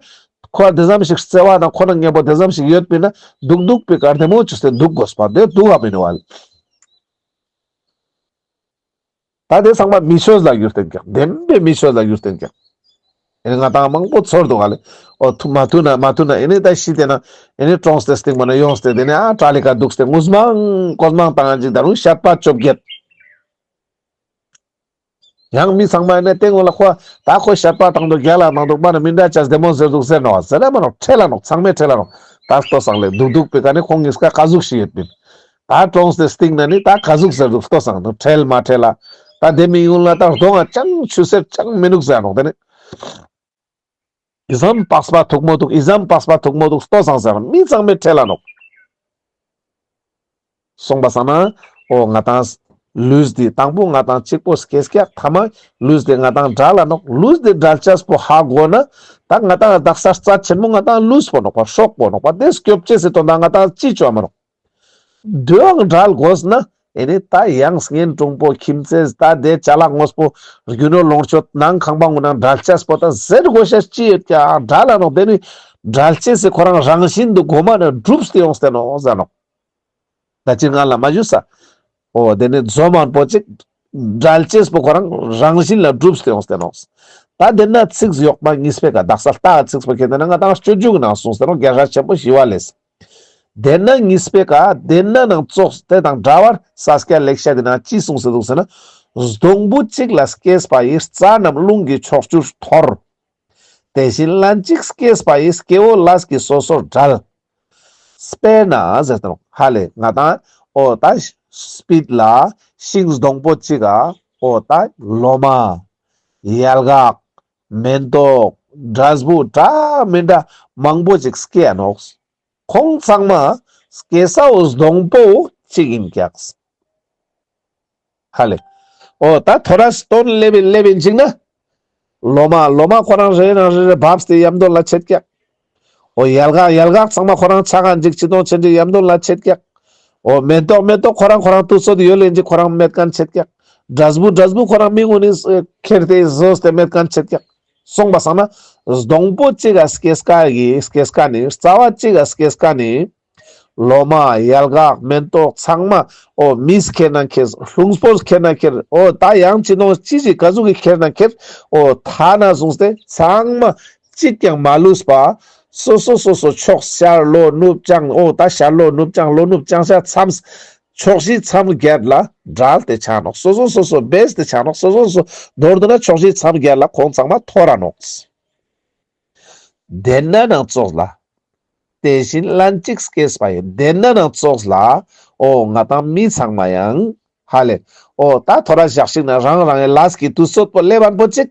ཁོ་ཨ་དེ་ཙམ་ཞིག་བརྩེ་བ་དང་ཁོ་ན་མཉམ་པོ་དེ་ཙམ་ཞིག་ཡོད་པིན་ན་སྡུག་སྡུག་པའི་ཀ་བདེ་མོ་བཅོས་ཏེ་འདུག་དགོས་པ་དེ་འདུག་ག་མི་ནུག་བ་ལེ། ད་དེ་ཚང་མ་མི་ཆོས་ལ་གྱུར་ཏེན་ཀྱག། བདེན་པའི་མི་ཆོས་ལ་གྱུར་ཏེན་ཀྱག། ཨེ་ནི་ང་ཏང་མང་པོ་ཚོར་འདུག་ག་ལེ། འོ་ཐུ་མ་ཐུ་ན་མ་ཐུ་ན་ཨེ་ནི་ད་ཤི་དེ་ན་ཨེ་ནི་གྲོངས་ཏེ་སྟིང་མ་ན་ཡོངས་ཏེ་དེ་ནི་ཨ་གྲལ་ལི་ཀ་འདུག་སྟེ་ངུས་མང་ཀོལ་མང་བཏང་ཡང་ཅིག་ད་རུང་བཤད་པ་བཅོ་བརྒྱད། ཡང་མི་ཚང་མ་ནི་སྟེང་འོག་ལ་ཁོ་ད་ཁོ་བཤད་པ་བཏང་འདུག་རྒྱལ་ལ་གནང་འདུག་མ་ནི་མི་འདྲ་ཅས་བདེ་མོ་ཟེར་འདུག་ཟེར་ནོག་ཟེར་ར་མ་ནོག་ཁྲེལ་ལ་ནོག་ཚང་མས་ཁྲེལ་ལ་ནོག་ད་ལྟོས་སང་ལེ་འདུག་འདུག་པའི་ཀ་ནི་ཁོང་གཉིས་ཀ་ག་ཟུག་ཞིག་ཡོད་པིན། ད་གྲོངས་ཏེ་སྟིང་ན་ནི་ད་ག་ཟུག་ཟེར་འདུག་ལྟོས་སང་ནོག་ཁྲེལ་མ་ཁྲེལ་ལ། ད་དེ་མི་ཡུལ་ལ་ད་གདོང་ང་ཅང་ཆུ་སེར་ཅང་མི་འདུག་ཟེར་ནོག་དེ་ནི། ཨི་ཙམ་པགས་པ་མཐུག་མོ་འདུག་ཨི་ཙམ་པགས་པ་མཐུག་མོ་འདུག་ལྟོས་སང་ཟེར་མི་ཚང་མས་ཁྲེལ་ལ་ནོག་སོང་པ་སང་ན། འོ་ང་ཏང་ལུས་འདི་དང་པོ་ང་ཏང་གཅིག་པོ་སྐྱེས་ཀྱག་ཐ་མ་ལུས་འདི་ང་ཏང་དགྲ་ལ་ནོག་ལུས་འདི་དགྲ་ལ་ཆས་པོ་ཧ་གོ་ན་ད་ང་ཏང་དག་ས་རྩ་ཆེན་མོ་ང་ཏང་ལུས་པོ་ནོག་པ་སྲོག་པོ་ནོག་པ་དེ་སྐྱོབ་ཅེས་སི་དོན་དག་ང་ཏང་ཅི་བཅོ་མ་ནོག་དེའང་དགྲ་ལ་དགོས་ན། ཨེ་ནི་ད་ཡང་གཉེན་དྲུང་པོ་ཁྱིམ་མཚེས་ད་དེ་ཅ་ལག་དངོས་པོ་རྒྱུ་ནོར་ལོངས་སྤྱོད་ནང་ཁང་པ་ངུ་ནང་དགྲ་ལ་ཆས་པོ་ད་ཟེར་དགོས་ཤེས་ཅི་ཡོད་ཀྱག་དགྲ་ལ་ནོག་དེ་ནི་དགྲ་ལ་ཆས་སི་ཁོ་རང་རང་བཞིན་དུ་གོ་མ་ནི་གྲུབ་སྟེ་ཡོངས་ཏེ་ནོག་ཟེར་ནོག་ད་ཅི་ང་ལ་མ་ཞུས་ས། འོ་དེ་ནི་མཛོ་མོན་པོ་ཅིག་དགྲ་ལ་ཆས་པོ་ཁོ་རང་རང་བཞིན་ལ་གྲུབ་སྟེ་ཡོངས་ཏེ་ནོག་ད་དེ་ན་ཚིགས་ཡོག་མ་གཉིས་པའི་ཀ་དག་ས་ལྟ་ཚིགས་པོ་ཁྱེར་ཏེ་ན་ང་ཏང་སྤྱོད་འཇུག་ནང་གསུངས་ཏེ་ནོག་རྒྱལ་སྲས་ཆེན་པོ་ཞི་བ་ལྷས། དེ་ན་གཉིས་པའི་ཀ་དེ་ན་ནང་ཙོགས་དེ་དང་འདྲ་བར་ས་སྐྱ་ལེགས་བཤད་དེ་ན་ཅི་གསུངས་སེ་འདུག་ཟེར་ན། སྡོང་བུ་གཅིག་ལ་སྐྱེས་པ་ཡི། རྩ་རྣམས་རླུང་གིས་ཕྱོགས་བཅུར་འཐོར། དེ་བཞིན་ལན་གཅིག་སྐྱེས་པ་ཡི། སྐྱེ་བོ་ལས་ཀྱིས་སོ་སོར་བྲལ། དཔེར་ན་ཟེར་ཏེ་ནོག་ཧ་ལེ་ང་ཏང་འོ་ད་དཔྱིད་ལ་ཤིང་སྡོང་པོ་གཅིག་ག་འོ་ད་ལོ་མ། ཡལ་ག་མེན་ཏོག་འབྲས་བུ་འདྲ་མི་འདྲ་མང་པོ་ཅིག་སྐྱེ་ཡ་ནོག་ཁོང་ཚང་མ་སྐྱེ་ས་བོ་སྡོང་པོ་གཅིག་ཡིན་ཀྱག་ཧ་ལེ། འོ་ད་ཐོ་རས་སྟོན་ལེབ་ཡིན་ལེབ་ཡིན་ཅིག་ན། ལོ་མ་ལོ་མ་ཁོ་རང་རེ་རང་རེ་རེ་བབས་ཏེ་ཡམ་དོན་ལ་ཆད་ཀྱག་འོ་ཡལ་ག་ཡལ་ག་ཚང་མ་ཁོ་རང་ཆགས་ཀྱག་ཅིག་ཅི་དོན་ཆེན་ཅིག་ཡམ་དོན་ལ་ཆད་ཀྱག་འོ་མེན་ཏོག་མེན་ཏོག་ཁོ་རང་ཁོ་རང་དུས་ཚོད་ཡོལ་ལེན་ཅིག་ཁོ་རང་མེད་མཁན་ཆད་ཀྱག་འབྲས་བུ་འབྲས་བུ་ཁོ་རང་མི་ངོ་ནི་ཁྱེར་ཏེ་ཟོས་ཏེ་མེད་མཁན་ཆད་ཀྱག་སོང་པ་སང་ན་སྡོང་པོ་གཅིག་ག་སྐྱེས་ཀ་གི་སྐྱེས་ཀ་ནི་རྩ་བ་གཅིག་ག་སྐྱེས་ཀ་ནི་ལོ་མ་ཡལ་ག་མེན་ཏོག་ཚང་མ་འོ་མིས་ཁྱེར་ན་ཁྱེར་ལྷུང་པོས་ཁྱེར་ན་ཁྱེར་འོ་ད་ཡང་ཅི་ནོ་ཅི་ཞིག་ག་ཟུག་གི་ཁྱེར་ན་ཁྱེར་འོ་ཐ་ན་བཟུང་སྟེ་ཚང་མ་གཅིག་ཀྱང་མ་ལུས་པ། སོ་སོ་སོ་སོ་ཕྱོགས་ཤར་ལྷོ་ནུབ་བྱང་འོ་ད་ཤར་ལྷོ་ནུབ་བྱང་ལྷོ་ནུབ་བྱང་ཤར་མཚམས་ཕྱོགས་བཞི་མཚམས་བརྒྱད་ལ་བྲལ་ཏེ་ཆ་ནོག་སོ་སོ་སོ་སོ་བེས་ཏེ་ཆ་ནོག་སོ་སོ་སོ་མདོར་བསྡུ་ན་ཕྱོགས་བཞི་མཚམས་བརྒྱད་ལ་ཁོང་ཚང་མ་འཐོར་ར་ནོག་དེ་ན་ནང་ཙོགས་ལ། དེ་བཞིན་ལན་གཅིག་སྐྱེས་པ་ཡི། དེ་ན་ནང་ཙོགས་ལ། འོ་ང་ཏང་མི་ཚང་མ་ཡང་། ཧ་ལེ། འོ་ད་ཐོ་རས་ཞག་ཞིག་ན་རང་རང་གི་ལས་ཀྱི་དུས་ཚོད་པོ་སླེབས་པ་པོ་ཅིག་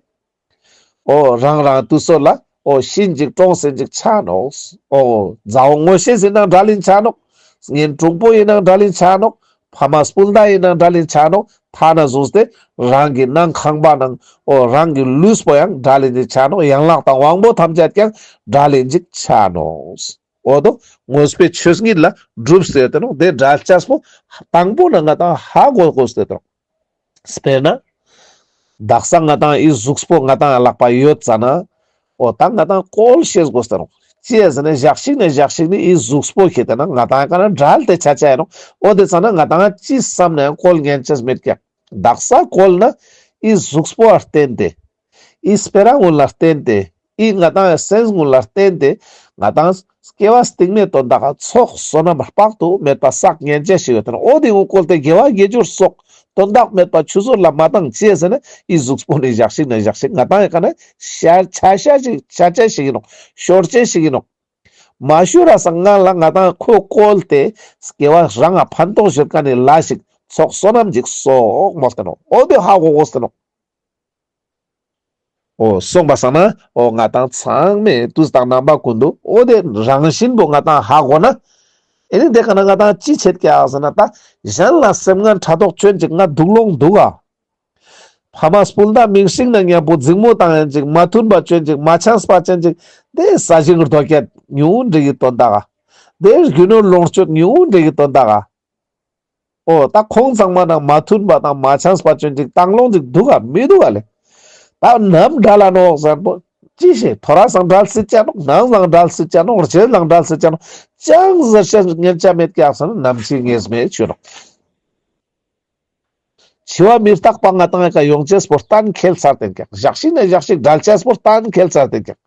འོ་རང་རང་དུས་ཚོད་ལ་འོ་ཤི་ཡིན་ཅིག་གྲོངས་ཡིན་ཅིག་ཆ་ནོག་འོ་མཛའ་བོ་ངོ་ཤེས་ཡིན་ནང་འབྲལ་ཡིན་ཆ་ནོག་གཉེན་དྲུང་པོ་ཡིན་ནང་འབྲལ་ཡིན་ཆ་ནོག་ཕ་མ་སྤུན་ཟླ་ཡིན་ནང་འབྲལ་ཡིན་ཆ་ནོག་ཐ་ན་བཟུང་སྟེ་རང་གི་ནང་ཁང་པ་ནང་འོ་རང་གི་ལུས་པོ་ཡང་འབྲལ་ཡིན་ཅིག་ཆ་ནོག་ཡན་ལག་དང་དབང་པོ་ཐམས་ཅད་ཀྱང་འབྲལ་ཡིན་ཅིག་ཆ་ནོག་འོ་དོ་དངོས་པོའི་ཆོས་ཉིད་ལ་གྲུབ་སྟེ་ཡོད་དེ་ནོག་དེ་འབྲལ་ཆས་པོ་དང་པོ་ན་ང་ཏང་ཧ་གོ་དགོས་ཏེ་ནོག་དཔེར་ན། དག་ས་ང་ཏང་ཨི་གཟུགས་པོ་ང་ཏང་ལག་པ་ཡོད་ཙ་ན། འོ་ད་ང་ཏང་བཀོལ་ཤེས་དགོས་ཏེ་ནོག་ཅི་ཡ་ཟེར་ན་ཞག་ཞིག་ནས་ཞག་ཞིག་ནི་ཨི་གཟུགས་པོ་ཁྱེར་ཏེ་ན་ང་ཏང་ཀ་ན་འབྲལ་ཏེ་ཆ་ཆ་ཡ་ནོག་འོ་དེ་ཙ་ན་ང་ཏང་ཅི་བསམ་ན་ཡང་བཀོལ་ཉན་ཆས་མེད་ཀྱག་དག་ས་བཀོལ་ན་ཨི་གཟུགས་པོ་ལ་བརྟེན་ཏེ། ཨི་སྤེ་ར་ངུན་ལ་བརྟེན་ཏེ། ཨི་ང་ཏང་སེམས་ངུན་ལ་བརྟེན་ཏེ། ང་ཏང་སྐྱེ་བ་སྟིང་མའི་དོན་དག་ག་ཚོགས་བསོད་ནམས་དཔག་ཏུ་མེད་པ་བསགས་ཉན་ཆ་ཞིག་ཡོད་དེ་ནོག་འོ་དེ་ངུན་བཀོལ་ཏེ་དགེ་བ་དགེ་སྦྱོར་སོགས་དོན་དག་མེད་པ་ཆུད་ཟོས་ལ་མ་བཏང་ཅི་ཡ་ཟེར་ན་ཨི་གཟུགས་པོ་ནི་ཞག་ཞིག་ནས་ཞག་ཞིག་ང་ཏང་ཡི་ཀ་ན་ཤ་ཆ་ཤ་ཞིག་ཆ་ཆ་ཞིག་ཡིན་ནོག་ཤོར་ཆ་ཞིག་ཡིན་ནོག་མ་ཤོར་ར་སང་སྔ་ལ་ང་ཏང་ཁོ་བཀོལ་ཏེ་སྐྱེ་བ་རང་ང་ཕན་ཐོགས་ཞིག་ཀ་ནི་ལ་ཞིག་ཚོགས་བསོད་ནམས་ཅིག་སོགས་མོལ་ཏེ་ནོག་འོ་དེ་ཧ་གོ་དགོས་ཏེ་ནོག་འོ་སོང་པ་སང་ན་འོ་ང་ཏང་ཚང་མས་དུས་དང་རྣམ་པ་ཀུན་ཏུ་འོ་དེ་རང་བཞིན་པོ་ང་ཏང་ཧ་གོ་ན། ཨེ་ནི་དེ་ཀ་ན་ང་ཏང་ཅི་བྱེད་ཀྱག་ཟེར་ན་ད་གཞན་ལ་སེམས་ངན་ཕྲག་དོག་ཅོ་ཡིན་ཅིག་ང་སྡུག་ལོང་འདུག་ག་ཕ་མ་སྤུན་ཟླ་མིང་སྲིང་ན་མཉམ་པོ་འཛིང་མོ་བཏང་ཡིན་ཅིག་མ་མཐུན་པ་ཅོ་ཡིན་ཅིག་མ་འཆམས་པ་ཅོ་ཡིན་ཅིག་དེ་ས་ཞིང་རྡོ་སྐྱེད་ཉུང་འདྲི་གི་དོན་དག་ག་དེ་རྒྱུ་ནོར་ལོངས་སྤྱོད་ཉུང་འདྲི་གི་དོན་དག་ག་འོ་ད་ཁོང་ཚང་མ་ནང་མ་མཐུན་པ་དང་མ་འཆམས་པ་ཅོ་ཡིན་ཅིག་བཏང་ལོང་ཅིག་འདུག་ག་མི་འདུག་ག་ལེ། ད་ནམ་འབྲལ་ལ་ནོག་ཟེར་པོ་ཅི་ཤེས། ཐོ་རས་སང་འབྲལ་སྲིད་ཅ་ནོག་ནངས་སང་འབྲལ་སྲིད་ཅ་ནོག་རྗེས་ལ་འབྲལ་སྲིད་ཅ་ནོག་ཅང་ཟེར་ཤེས་ཉན་ཆ་མེད་ཀྱག་ཟེར་ན་ནམ་འཆི་ངེས་མེད་ཆོས་ནོག་འཆི་བ་མི་རྟག་པ་ང་ཏང་ཡོང་ཅེས་པོ་གཏན་འཁེལ་ཚར་ཏེ་ཀྱག། ཞག་ཞིག་ན་ཞག་ཞིག་བྲལ་ཅེས་པོ་གཏན་འཁེལ་ཚར་ཏེ་ཀྱག།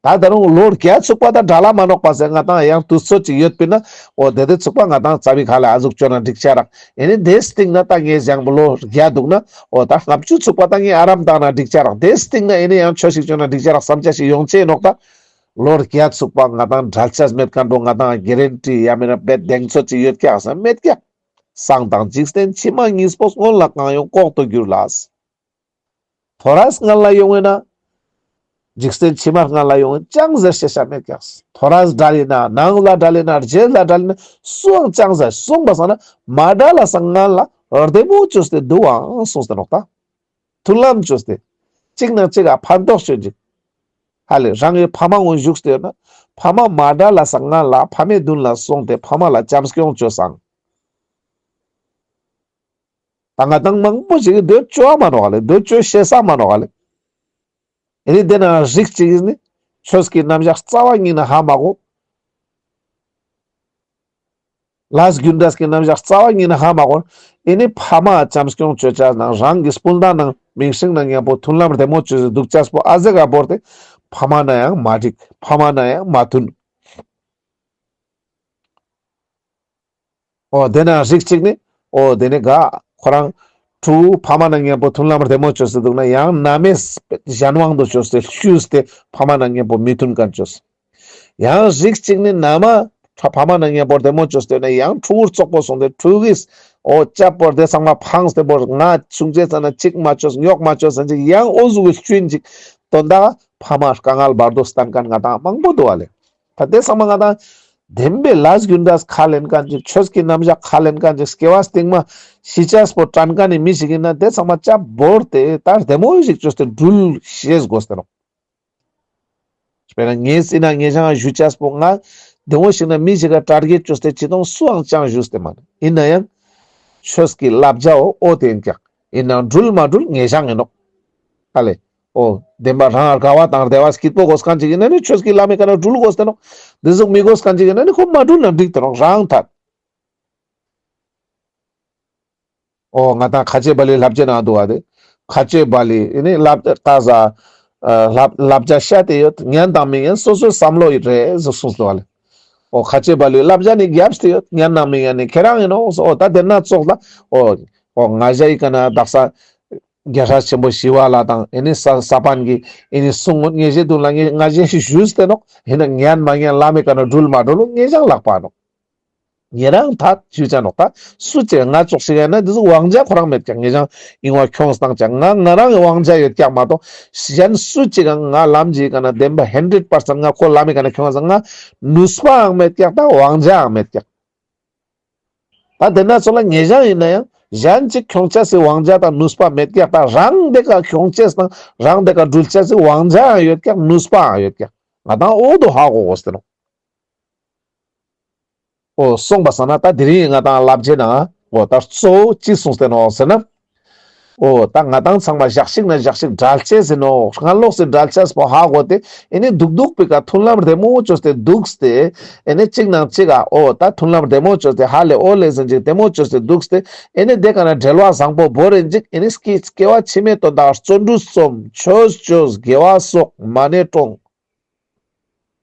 ད་ད་རུང་ལོ་བརྒྱ་ཚུགས་པ་ད་བྲལ་ལ་མ་ནོག་པ་ཟེར་ང་ཏང་ཡང་དུས་ཚོད་ཅིག་ཡོད་པིན་ན། འོ་དེ་དེ་ཚུགས་པ་ང་ཏང་རྩ་བའི་ཁ་ལ་ཨ་ཟུག་ཅོ་ན་འགྲིག་ཆ་རག། ཨེ་ནི་དེ་སྟིང་ན་ད་ངས་ཡང་ལོ་བརྒྱ་འདུག་ན། འོ་ད་ལྔ་བཅུ་ཚུགས་པ་ད་ངས་ཨ་རམ་བཏང་ན་འགྲིག་ཆ་རག། དེ་སྟིང་ན་ཨེ་ནི་ཡང་ཆོས་ཤིག་ཅོ་ན་འགྲིག་ཆ་རག་བསམ་ཆ་ཞིག་ཡོང་ཅེས་ནོག་ད། ལོ་བརྒྱ་ཚུགས་པ་ང་ཏང་བྲལ་ཆ་མེད་མཁན་པོ་ང་ཏང་གེ་རན་ཊི་ཡ་མེད་ན་བེད་གདེང་ཚོད་ཅིག་ཡོད་ཀྱག་ཟེར་མེད་ཀྱག། སང་དང་འཇིག་རྟེན་ཕྱི་མ་གཉིས་པོ་སྔོན་ལ་གང་ཡོང་ལྐོག་ཏུ་གྱུར་ལ། ཐོ་རས་སྔན་ལ་ཡོང་བས་ན། འཇིག་རྟེན་ཕྱི་མ་སྔན་ལ་ཡོང་བས་ཅང་ཟེར་ཤེས་བྱ་མེད་ཀྱག། ཐོ་རས་བྲལ་ལེ་ན་ནང་ལ་བྲལ་ལེ་ན་རྗེས་ལ་བྲལ་ལེ་ན་སུའང་ཅང་ཟེར་གསུངས་པ་སང་ན་མ་བྲལ་ལ་སང་སྔན་ལ་བདེ་མོ་བཅོས་ཏེ་འདུག་ཨང་གསུངས་ཏེ་ནོག་ད། མཐུན་ལམ་བཅོས་ཏེ། གཅིག་ནང་གཅིག་ག་ཕན་ཐོགས་བཅོས་ཅིག། ཧ་ལེ་རང་གི་ཕ་མ་ངོ་བཞུགས་ཏེ་ཡོད་ན་ཕ་མ་མ་བྲལ་ལ་སང་སྔན་ལ་ཕ་མའི་མདུན་ལ་སོང་སྟེ་ཕ་མ་ལ་བྱམས་སྐྱོང་བཅོས་སང་། ད་ང་ཏང་མང་པོ་ཞིག་གི་འདོད་བཅོ་བ་མ་ནོག་ལེ། འདོད་བཅོ་ཤེས་ས་མ་ནོག་ལེ། ཨེ་ནི་དེ་ན་རིགས་གཅིག་ཨིན་ནི་ཆོས་ཀྱི་རྣམ་གཞག་རྩ་བ་ཉིད་ནས་ཧ་མ་གོ། ལས་རྒྱུ་འབྲས་ཀྱི་རྣམ་གཞག་རྩ་བ་ཉིད་ནས་ཧ་མ་གོ། ཨེ་ནི་ཕ་མ་བྱམས་སྐྱོང་བཅོ་ཆ་ནང་རང་གི་སྤུན་ཟླ་ནང་མིང་སྲིང་ནང་མཉམ་པོ་མཐུན་ལམ་བདེ་མོ་བཅོས་ཏེ་འདུག་ཆ་པོ་ཨ་ཟེ་ག་བོར་ཏེ་ཕ་མ་ན་ཡང་མ་འགྲིག་ཕ་མ་ན་ཡང་མ་མཐུན། འོ་དེ་ན་རིགས་གཅིག་ནི། འོ་དེ་ནི་ག་ཁོ་རང་ཕྲུ་གུ་ཕ་མ་ནང་མཉམ་པོ་མཐུན་ལམ་བདེ་མོ་བཅོས་ཏེ་འདུག་ན་ཡང་ན་མེས་གཞན་དབང་དུ་བཅོས་ཏེ་ཤུས་ཏེ་ཕ་མ་ནང་མཉམ་པོ་མི་མཐུན་མཁན་བཅོས། ཡང་རིགས་གཅིག་ནི་ན་མ་ཕ་མ་ནང་མཉམ་པོ་བདེ་མོ་བཅོས་ཏེ་ན་ཡང་ཕྲུ་གུར་བཙོག་པོ་སོང་སྟེ་ཕྲུ་གུས་འོ་ཅབ་པོར་དེ་ཚང་མ་ཕངས་ཏེ་བོར་ང་ཆུང་ཆེ་ཙ་ན་གཅིག་མ་བཅོས་ཉོག་མ་བཅོས་ཟེར་ཅིག་ཡང་འོ་ཟུག་གི་སྐྱོན་ཅིག་དོན་དག་ཕ་མ་དཀའ་ངལ་བར་དོ་སྟན་མཁན་ང་ཏང་མང་པོ་འདུག་བ་ལེ། ད་དེ་ཚང་མ་ང་ཏང་བདེན་པའི་ལས་རྒྱུ་འབྲས་ཁས་ལེན་མཁན་ཅིག་ཆོས་ཀྱི་རྣམ་གཞག་ཁས་ལེན་མཁན་ཅིག་སྐྱེ་བ་སྟིང་མ་ཤི་ཆས་པོ་དྲན་མཁན་ནི་མི་ཞིག་ཡིན་ན་དེ་ཚང་མ་ཅབ་བོར་ཏེ་ད་བདེ་མོ་ཞིག་བཅོས་ཏེ་འགྲུལ་ཤེས་དགོས་ཏེ་ནོག། དཔེར་ན་ངས་ཟེར་ན་ངེད་ཅག་ཞུ་ཆས་པོ་ང་བདེ་མོ་ཞིག་ན་མི་ཞིག་ག་གྲ་རྒྱས་བཅོས་ཏེ་ཅི་དང་སུའང་ཅང་ཞུས་ཏེ་མ་ནི་ཡིན་ན་ཡང་ཆོས་ཀྱི་བསླབ་བྱའོ་འོ་དེ་ཡིན་ཀྱག། ཡིན་ནའང་འགྲུལ་མ་འགྲུལ་ངེད་ཅག་ཡིན་ནོག། ཨ་ལེ། འོ། བདེན་པ་རང་དགའ་བ་དང་བདེ་བ་སྐྱིད་པོ་དགོས་མཁན་ཅིག་ཡིན་ན་ནི་ཆོས་ཀྱི་ལམ་མི་ཀ་ན་འགྲུལ་དགོས་ཏེ་ནོག། འདི་ཟུག་མི་དགོས་མཁན་ཅིག་ཡིན་ན་ནི་ཁོ་མ་འགྲུལ་ན་འགྲིག་ཏེ་ནོག་རང་ཐད། འོ་ང་དང་ཁ་ཆེ་བ་ལི་བསླབ་བྱའི་ནང་འདུག་བ་དེ། ཁ་ཆེ་བ་ལི་ཨེ་ནི་བསླབ་ད་ཟ། བསླབ་བསླབ་བྱ་བཤད་དེ་ཡོད། ཉན་དང་མི་ཉན་སོ་སོའི་བསམ་བློ་ཡི་རེད་ཟེར་གསུངས་འདུག་བ་ལེ། འོ་ཁ་ཆེ་བ་ལི་བསླབ་བྱ་ནི་རྒྱབ་སྟེ་ཡོད། ཉན་དང་མི་ཉན་ནི་ཁྱེད་རང་ཡིན་ནོ། འོ་ད་དེ་ན་ཙོགས་ལ། འོ། འོ་ང་ཞ་ཡི་ཀ་ན་དག་ས། རྒྱལ་སྲས་ཆེན་པོ་ཞི་བ་ལྷ་དང་ཨེ་ནི་ས་ས་པན་གྱི་ཨེ་ནི་གསུང་ངོ་ངེད་ཅག་དུན་ལ་ངེད་ང་ཅག་ཞིག་ཞུས་ཏེ་ནོག། ཡིན་ན་ཉན་མ་ཉན་བླ་མའི་ཀ་ན་འགྲུལ་མ་འགྲུལ་ངེད་ཅག་ལག་པ་ནོག། ཉེ་རང་ཐད་ཞུ་ཆ་ནོག་ད། སུ་ཅིག་ང་ཙོགས་ཤིག་ཡིན་ན་འདི་ཟུག་དབང་ཆ་ཁོ་རང་མེད་ཀྱག། ངེད་ཅག་ཨིན་བ་ཁྱོངས་བཏང་ཅག་ང་ང་རང་གི་དབང་ཆ་ཡོད་ཀྱག་མ་གཏོགས་གཞན་སུ་ཅིག་ག་ང་ལམ་གྱི་ཀ་ན་བདེན་པ་ཧན་ཌེཌ་པར་སེན་ང་ཁོ་བླ་མའི་ཀ་ན་ཁྱོངས་ང་ནུས་པའང་མེད་ཀྱག་ད་དབང་ཆའང་མེད་ཀྱག། ད་དེ་ན་ཙོགས་ལ་ཉེ་རང་ཡིན་ན་ཡང་གཞན་ཅིག་ཁྱོང་ཆ་སི་དབང་ཆ་དང་ནུས་པ་མེད་ཀྱག། ད་རང་དེ་ཀ་ཁྱོང་ཆ་སི་དང་རང་དེ་ཀ་འགྲུལ་ཆ་སི་དབང་ཆའང་ཡོད་ཀྱག། ནུས་པའང་ཡོད་ཀྱག། ང་དང་འོ་དོ་ཧ་གོ་དགོས་ཏེ་ནོག། འོ་གསུངས་པ་སང་ན་ད་དེ་རིང་ང་དང་བསླབ་བྱའི་ནང་འོ་ད་གཙོ་བོ་ཅི་གསུངས་ཏེ་ནོག་ཟེར་ན། འོ་ད་ང་དང་ཚང་མ་ཞག་ཞིག་ན་ཞག་ཞིག་བྲལ་ཆ་སི་ནོག། སྔ་ལོགས་སི་བྲལ་ཆ་སི་པོ་ཧ་གོ་སྟེ་ཨེ་ནི་འདུག་འདུག་པའི་ཀ་མཐུན་ལམ་བདེ་མོ་བཅོས་ཏེ་འདུག་སྟེ་ཨེ་ནི་གཅིག་ནང་གཅིག་ག་འོ་ད་མཐུན་ལམ་བདེ་མོ་བཅོས་ཏེ་ཧ་ལེ་འོ་ལེ་ཟེར་ཅིག་བདེ་མོ་བཅོས་ཏེ་འདུག་སྟེ་ཨེ་ནི་དེ་ཀ་ན་འབྲེལ་བ་བཟང་པོ་བོར་རེ་ཅིག་ཨེ་ནི་སྐྱེ་སྐྱེ་བ་ཕྱི་མའི་དོན་དག་བརྩོན་འགྲུས་རྩོམ། ཆོས་བཅོས། དགེ་བ་གསོག། མ་ཎི་བགྲང་།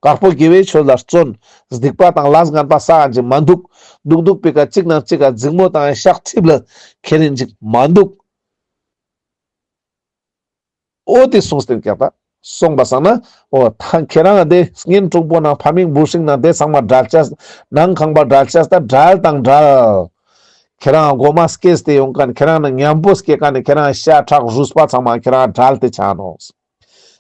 དཀར་པོ་དགེ་བའི་ཆོས་ལ་བརྩོན། སྡིག་པ་དང་ལས་ངན་པ་བསགས་ཡིན་ཅིག་མ་འདུག། འདུག་འདུག་པའི་ཀ་གཅིག་ནང་གཅིག་ག་འཛིང་མོ་དང་བཤགས་ཁྲིམས་ལ་འཁྱེར་ཡིན་ཅིག་མ་འདུག། འོ་དེ་གསུངས་ཏེ་ཀྱག་ད། གསུངས་པ་སང་ན་འོ་ད་ཁྱེད་རང་དེ་གཉེན་དྲུང་པོ་ནང་ཕ་མིང་བུ་སྲིང་ནང་དེ་ཚང་མ་བྲལ་ཆ་ནང་ཁང་པ་བྲལ་ཆ་ད་བྲལ་དང་བྲལ། ཁྱེད་རང་མགོ་མ་སྐྱེས་ཏེ་ཡོང་མཁན་ཁྱེད་རང་ནི་མཉམ་པོ་སྐྱེ་མཁན་ནི་ཁྱེད་རང་ཤ་ཁྲག་རུས་པ་ཚང་མ་ཁྱེད་རང་བྲལ་ཏེ་ཆ་ནོག།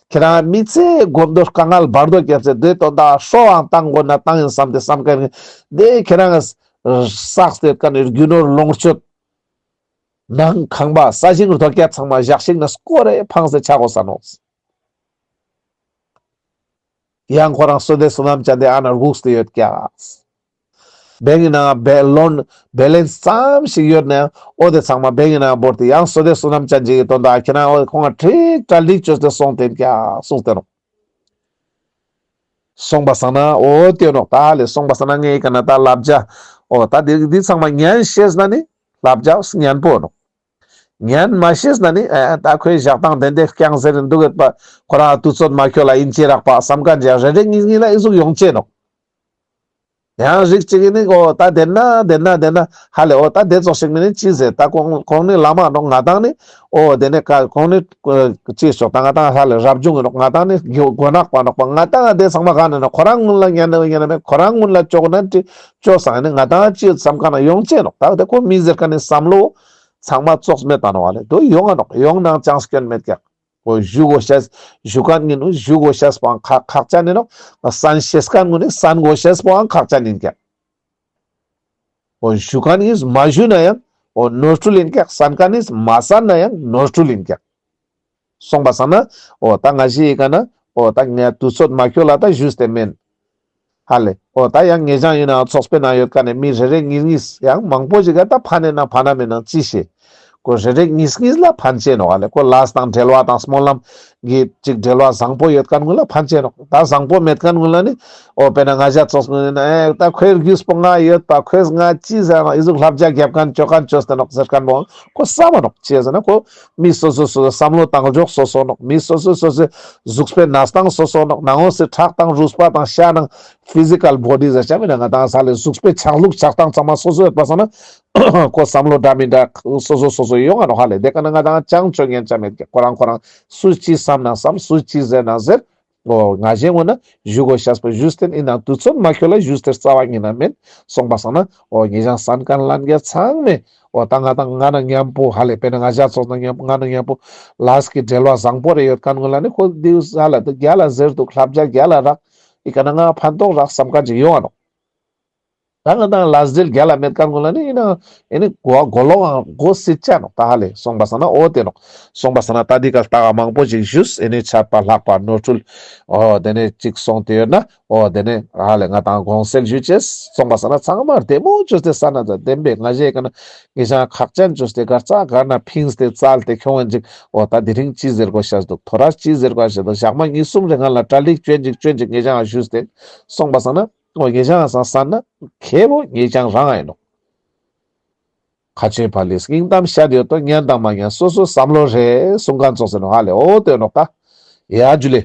ཁྱེད་རང་མི་ཚེ་གོམ་དོ་དཀའ་ངལ་བར་དོ་བརྒྱབ་ཚེ་དེ་དོན་དག་ཧྲོའང་བཏང་དགོས་ན་བཏང་ཡིན་བསམ་སྟེ་བསམ་མཁན་དེ་ཁྱེད་རང་བསགས་ཏེ་ཀ་ནི་རྒྱུ་ནོར་ལོངས་སྤྱོད་ནང་ཁང་པ་ས་ཞིང་རྡོ་སྐྱ་ཚང་མ་ཞག་ཞིག་ན་སྐོར་རེ་འཕངས་ཏེ་ཆ་དགོས་ས་ནོག། ཡང་ཁོ་རང་བསོད་བདེ་བསོད་ནམས་ཅན་དེ་ཨ་ན་སྒུག་སྟེ་ཡོད་ཀྱག། བེང་གི་ནང་བེ་ལོན་བེ་ལེན་སི་ཙམ་ཞིག་ཡོད་ན་ཡང་འོ་དེ་ཚང་མ་བེང་གི་ནང་བོར་ཏེ་ཡང་བསོད་བདེ་བསོད་ནམས་ཅན་ཅིག་གི་དོན་དག་ཁྱེད་རང་འོ་ཁོང་ང་ཁྲིག་ཁྲ་ལིག་བཅོས་ཏེ་སོང་སྟེ་ཀྱག་གསུངས་ཏེ་ནོག། གསུངས་པ་སང་ན་འོ་དེ་ནོག། ད་ལེ་གསུངས་པ་སང་ན་ངའི་ཀ་ན་ད་བསླབ་བྱ་འོ་ད་འདི་འདི་ཚང་མ་ཉན་ཤེས་ན་ནི་བསླབ་བྱ་ཉན་པོ་ནོག། ཉན་མ་ཤེས་ན་ནི་ཨ་ད་ཁོའི་ཞག་དང་དེ་འདྲ་རྐྱང་ཟེར་འདུག་གེད་པ། ཁོ་རང་དུས་ཚོད་མ་འཁྱོལ་ལ་ཡིན་ཅེས་རག་པ་བསམ་མཁན་ཅིག་རེ་རེ་གཉིས་གཉིས་ལ་ཨི་ཟུག་ཡོང་ཅེས་ནོག། ཡང་རིགས་གཅིག་གིས་ནི་འོ་ད་དེ་ན་དེ་ན་དེ་ན་ཧ་ལེ། འོ་ད་དེ་ཙོགས་ཤིག་མིན་ནི་ཅི་ཟེར། ད་ཁོང་ཁོང་ནི་བླ་མ་ནོག། ང་དང་ནི་འོ་དེ་ནི་ཀ་ཁོང་ནི་ཅི་ཤོག་ད་ང་དང་ཧ་ལེ་རབ་བྱུང་གི་ནོག། ང་དང་ནི་མགོ་ནག་པ་ནོག་པ། ང་དང་དེ་ཚང་མ་ག་ནས་ནོག། ཁོ་རང་ཀུན་ལ་ཉན་ན་ཉན་ན་མེད། ཁོ་རང་ཀུན་ལ་ཅོག་ན་ཅི་ཅོ་སང་ནི་ང་དང་ཅི་བསམ་མཁན་ན་ཡོང་ཅེས་ནོག། ད་དེ་ཁོ་མི་ཟེར་མཁན་ནི་བསམ་བློ་ཚང་མ་ཙོགས་མེད་ད་ནོག་ཧ་ལེ། དོ་ཡོང་ང་ནོག། ཡོང་ནའང་ཅང་སྐྱོན་མེད་ཀྱག། འོ་ཞུ་དགོས་ཤེས་ཞུ་མཁན་ནི་ནོག། ཞུ་དགོས་ཤེས་པོའང་ཁག་ཁག་ཅན་ནི་ནོག། གསན་ཤེས་མཁན་ནི་གསན་དགོས་ཤེས་པོའང་ཁག་ཅན་ཡིན་ཀྱག། འོ་ཞུ་མཁན་ནི་མ་ཞུ་ན་ཡང་འོ་ནོར་འཁྲུལ་ཡིན་ཀྱག། གསན་མཁན་ནི་མ་གསན་ན་ཡང་ནོར་འཁྲུལ་ཡིན་ཀྱག། སོང་པ་སང་ན་འོ་ད་ང་ཞིག་གི་ཀ་ན་འོ་ད་ངས་དུས་ཚོད་མ་འཁྱོལ་ལ་ད་ཞུས་ཏེ་མེན། ཧ་ལེ། འོ་ད་ཡང་ཉེ་ཞང་ཡིན་ནའང་ཚོགས་པའི་ནང་ཡོད་མཁན་ནི་མི་རེ་རེ་གཉིས་གཉིས་ཡང་མང་པོ་ཞིག་ག་ད་ཕན་ནི་ན་ཕན་ན་མེད་ན་ཅི་ཤེས། ཁོ་རེ་རེ་གཉིས་གཉིས་ལ་ཕན་ཅེས་ནོག་ཧ་ལེ། ཁོ་ལས་དང་འབྲེལ་བ་དང་སྨོན་ལམ་གྱི་ཅིག་འབྲེལ་བ་བཟང་པོ་ཡོད་མཁན་ཀུན་ལ་ཕན་ཅེས་ནོག། ད་བཟང་པོ་མེད་མཁན་ཀུན་ལ་ནི་འོ་དཔེར་ན་ང་ཞ་ཚོགས་ཀུན་ནི་ཨེ་ད་ཁོའི་རྒྱུས་པོ་ང་ཡོད་པ། ཁོས་ང་ཅི་ཟེར་ན་ཨི་ཟུག་ལྷབ་རྒྱ་རྒྱབ་མཁན་ཅོ་མཁན་ཅོས་ཏེ་ནོག་ཟེར་མཁན་པོའང་ཁོ་བསམ་མ་ནོག། ཅི་ཟེར་ན་ཁོ་མི་སོ་སོ་སོ་སོ་བསམ་བློ་བཏང་འཇོག་སོ་སོ་ནོག། མི་སོ་སོ་སོ་སོའི་གཟུགས་པོའི་གནས་སྟངས་སོ་སོ་ནོག། ནང་ངོས་སི་ཁྲག་དང་རུས་པ་དང་ཤ་ནང་ཕི་ཟི་ཀལ་བོ་ཌི་ཟེར་ཆ་མེད་ན་ང་དང་ས་ལེ་གཟུགས་པོའི་ཆགས་ལུགས་ཆགས་སྟངས་ཚང་མ་སོ་སོ་ཡོད་པ་སང་ན་ཁོ་བསམ་བློ་འདྲ་མི་འདྲ་སོ་སོ་སོ་སོ་ཡོང་ང་ནོག་ཧ་ལེ། དེ་ཀ་ན་ང་དང་ཅང་ཅོ་ཉན་ཆ་མེད་ཀྱག། ཁོ་རང་ཁོ་རང་སུ་ཅི་བསམ་ན་བསམ། སུ་ཅི་ཟེར་ན་ཟེར། འོ་ང་ཞེ་ངོ་ན་ཞུ་དགོས་ཤེས་པོ་ཞུས་ཏེ་ཡིན་ནའང་དུས་ཚོད་མ་འཁྱོལ་ལ་ཞུས་ཏེ་རྩ་བ་ཉིད་ན་མེན། སོང་པ་སང་ན་འོ་ཉེ་ཞང་གསན་མཁན་ལྷན་རྒྱས་ཚང་མས་འོ་ད་ང་དང་ང་ན་མཉམ་པོ་ཧ་ལེ། དཔེར་ན་ང་ཞ་ཚོགས་ན་མཉམ་པོ་ང་ན་མཉམ་པོ་ལས་ཀྱི་འབྲེལ་བ་བཟང་པོ་རེ་ཡོད་མཁན་ཀུན་ལ་ནི་ཁོ་དེའུ་ས་ལ་དེ་རྒྱ་ལ་ཟེར་འདུག། ལྷབ་རྒྱ་རྒྱ་ལ་རག། ཨི་ཀ་ན་ང་ཕན་ཐོགས་རག་བསམ་མཁན་ཅིག་ཡོང་ང་ནོག། ད་ང་དང་ལས་འབྲེལ་རྒྱ་ལ་མེད་མཁན་ཀུན་ལ་ནི་ཡིན་ན་ཨེ་ནི་གོ་གོ་ལོག་གོ་སྲིད་ཆ་ནོག་ད་ཧ་ལེ། སོང་པ་སང་ན་འོ་དེ་ནོག། སོང་པ་སང་ན་ད་འདི་ཀ་ལྟ་ག་མང་པོ་ཞིག་ཞུས། ཨེ་ནི་ཆད་པ་ལྷག་པ་ནོར་འཁྲུལ་འོ་དེ་ནས་ཅིག་སོང་སྟེ་ཡོད་ན་འོ་དེ་ནས་ཧ་ལེ་ང་དང་དགོངས་སེལ་ཞུ་ཅེས། སོང་པ་སང་ན་ཚང་མ་བདེ་མོ་བཅོས་ཏེ་ས་ན་ད་བདེན་པའི་ང་ཞེ་ཀ་ན་ངེ་ཞང་ཁག་ཅན་བཅོས་ཏེ་གར་ཙ་གར་ན་ཕིངས་ཏེ་བཙལ་ཏེ་ཁྱོང་ཡིན་ཅིག། འོ་ད་དེ་རིང་ཅི་ཟེར་དགོས་ཤེས་འདུག། ཐོ་རས་ཅི་ཟེར་དགོས་ཤེས་འདུག། ཞག་མ་གཉིས་གསུམ་རེ་སྔན་ལ་གྲ་སྒྲིག་བཅོན་ཅིག་བཅོན་ཅིག་ངེ་ཞང་ཞུས་ཏེ། སོང་པ་སང་ན། འོ་ངེ་ཞང་སང་སང་ན་ཁེ་བོ་ངེ་ཞང་རང་ཨིན་ནོག། ཁ་ཆེ་ཕ་ལིས་སྙིང་གཏམ་བཤད་ཡོད་དོ། ཉན་དང་མ་ཉན་སོ་སོ་བསམ་བློ་རེ་གསུང་མཁན་ཚོགས་ཟེར་ནོག་ཧ་ལེ། འོ་དེ་ནོག་ད། ཡ་ཇུ་ལེ།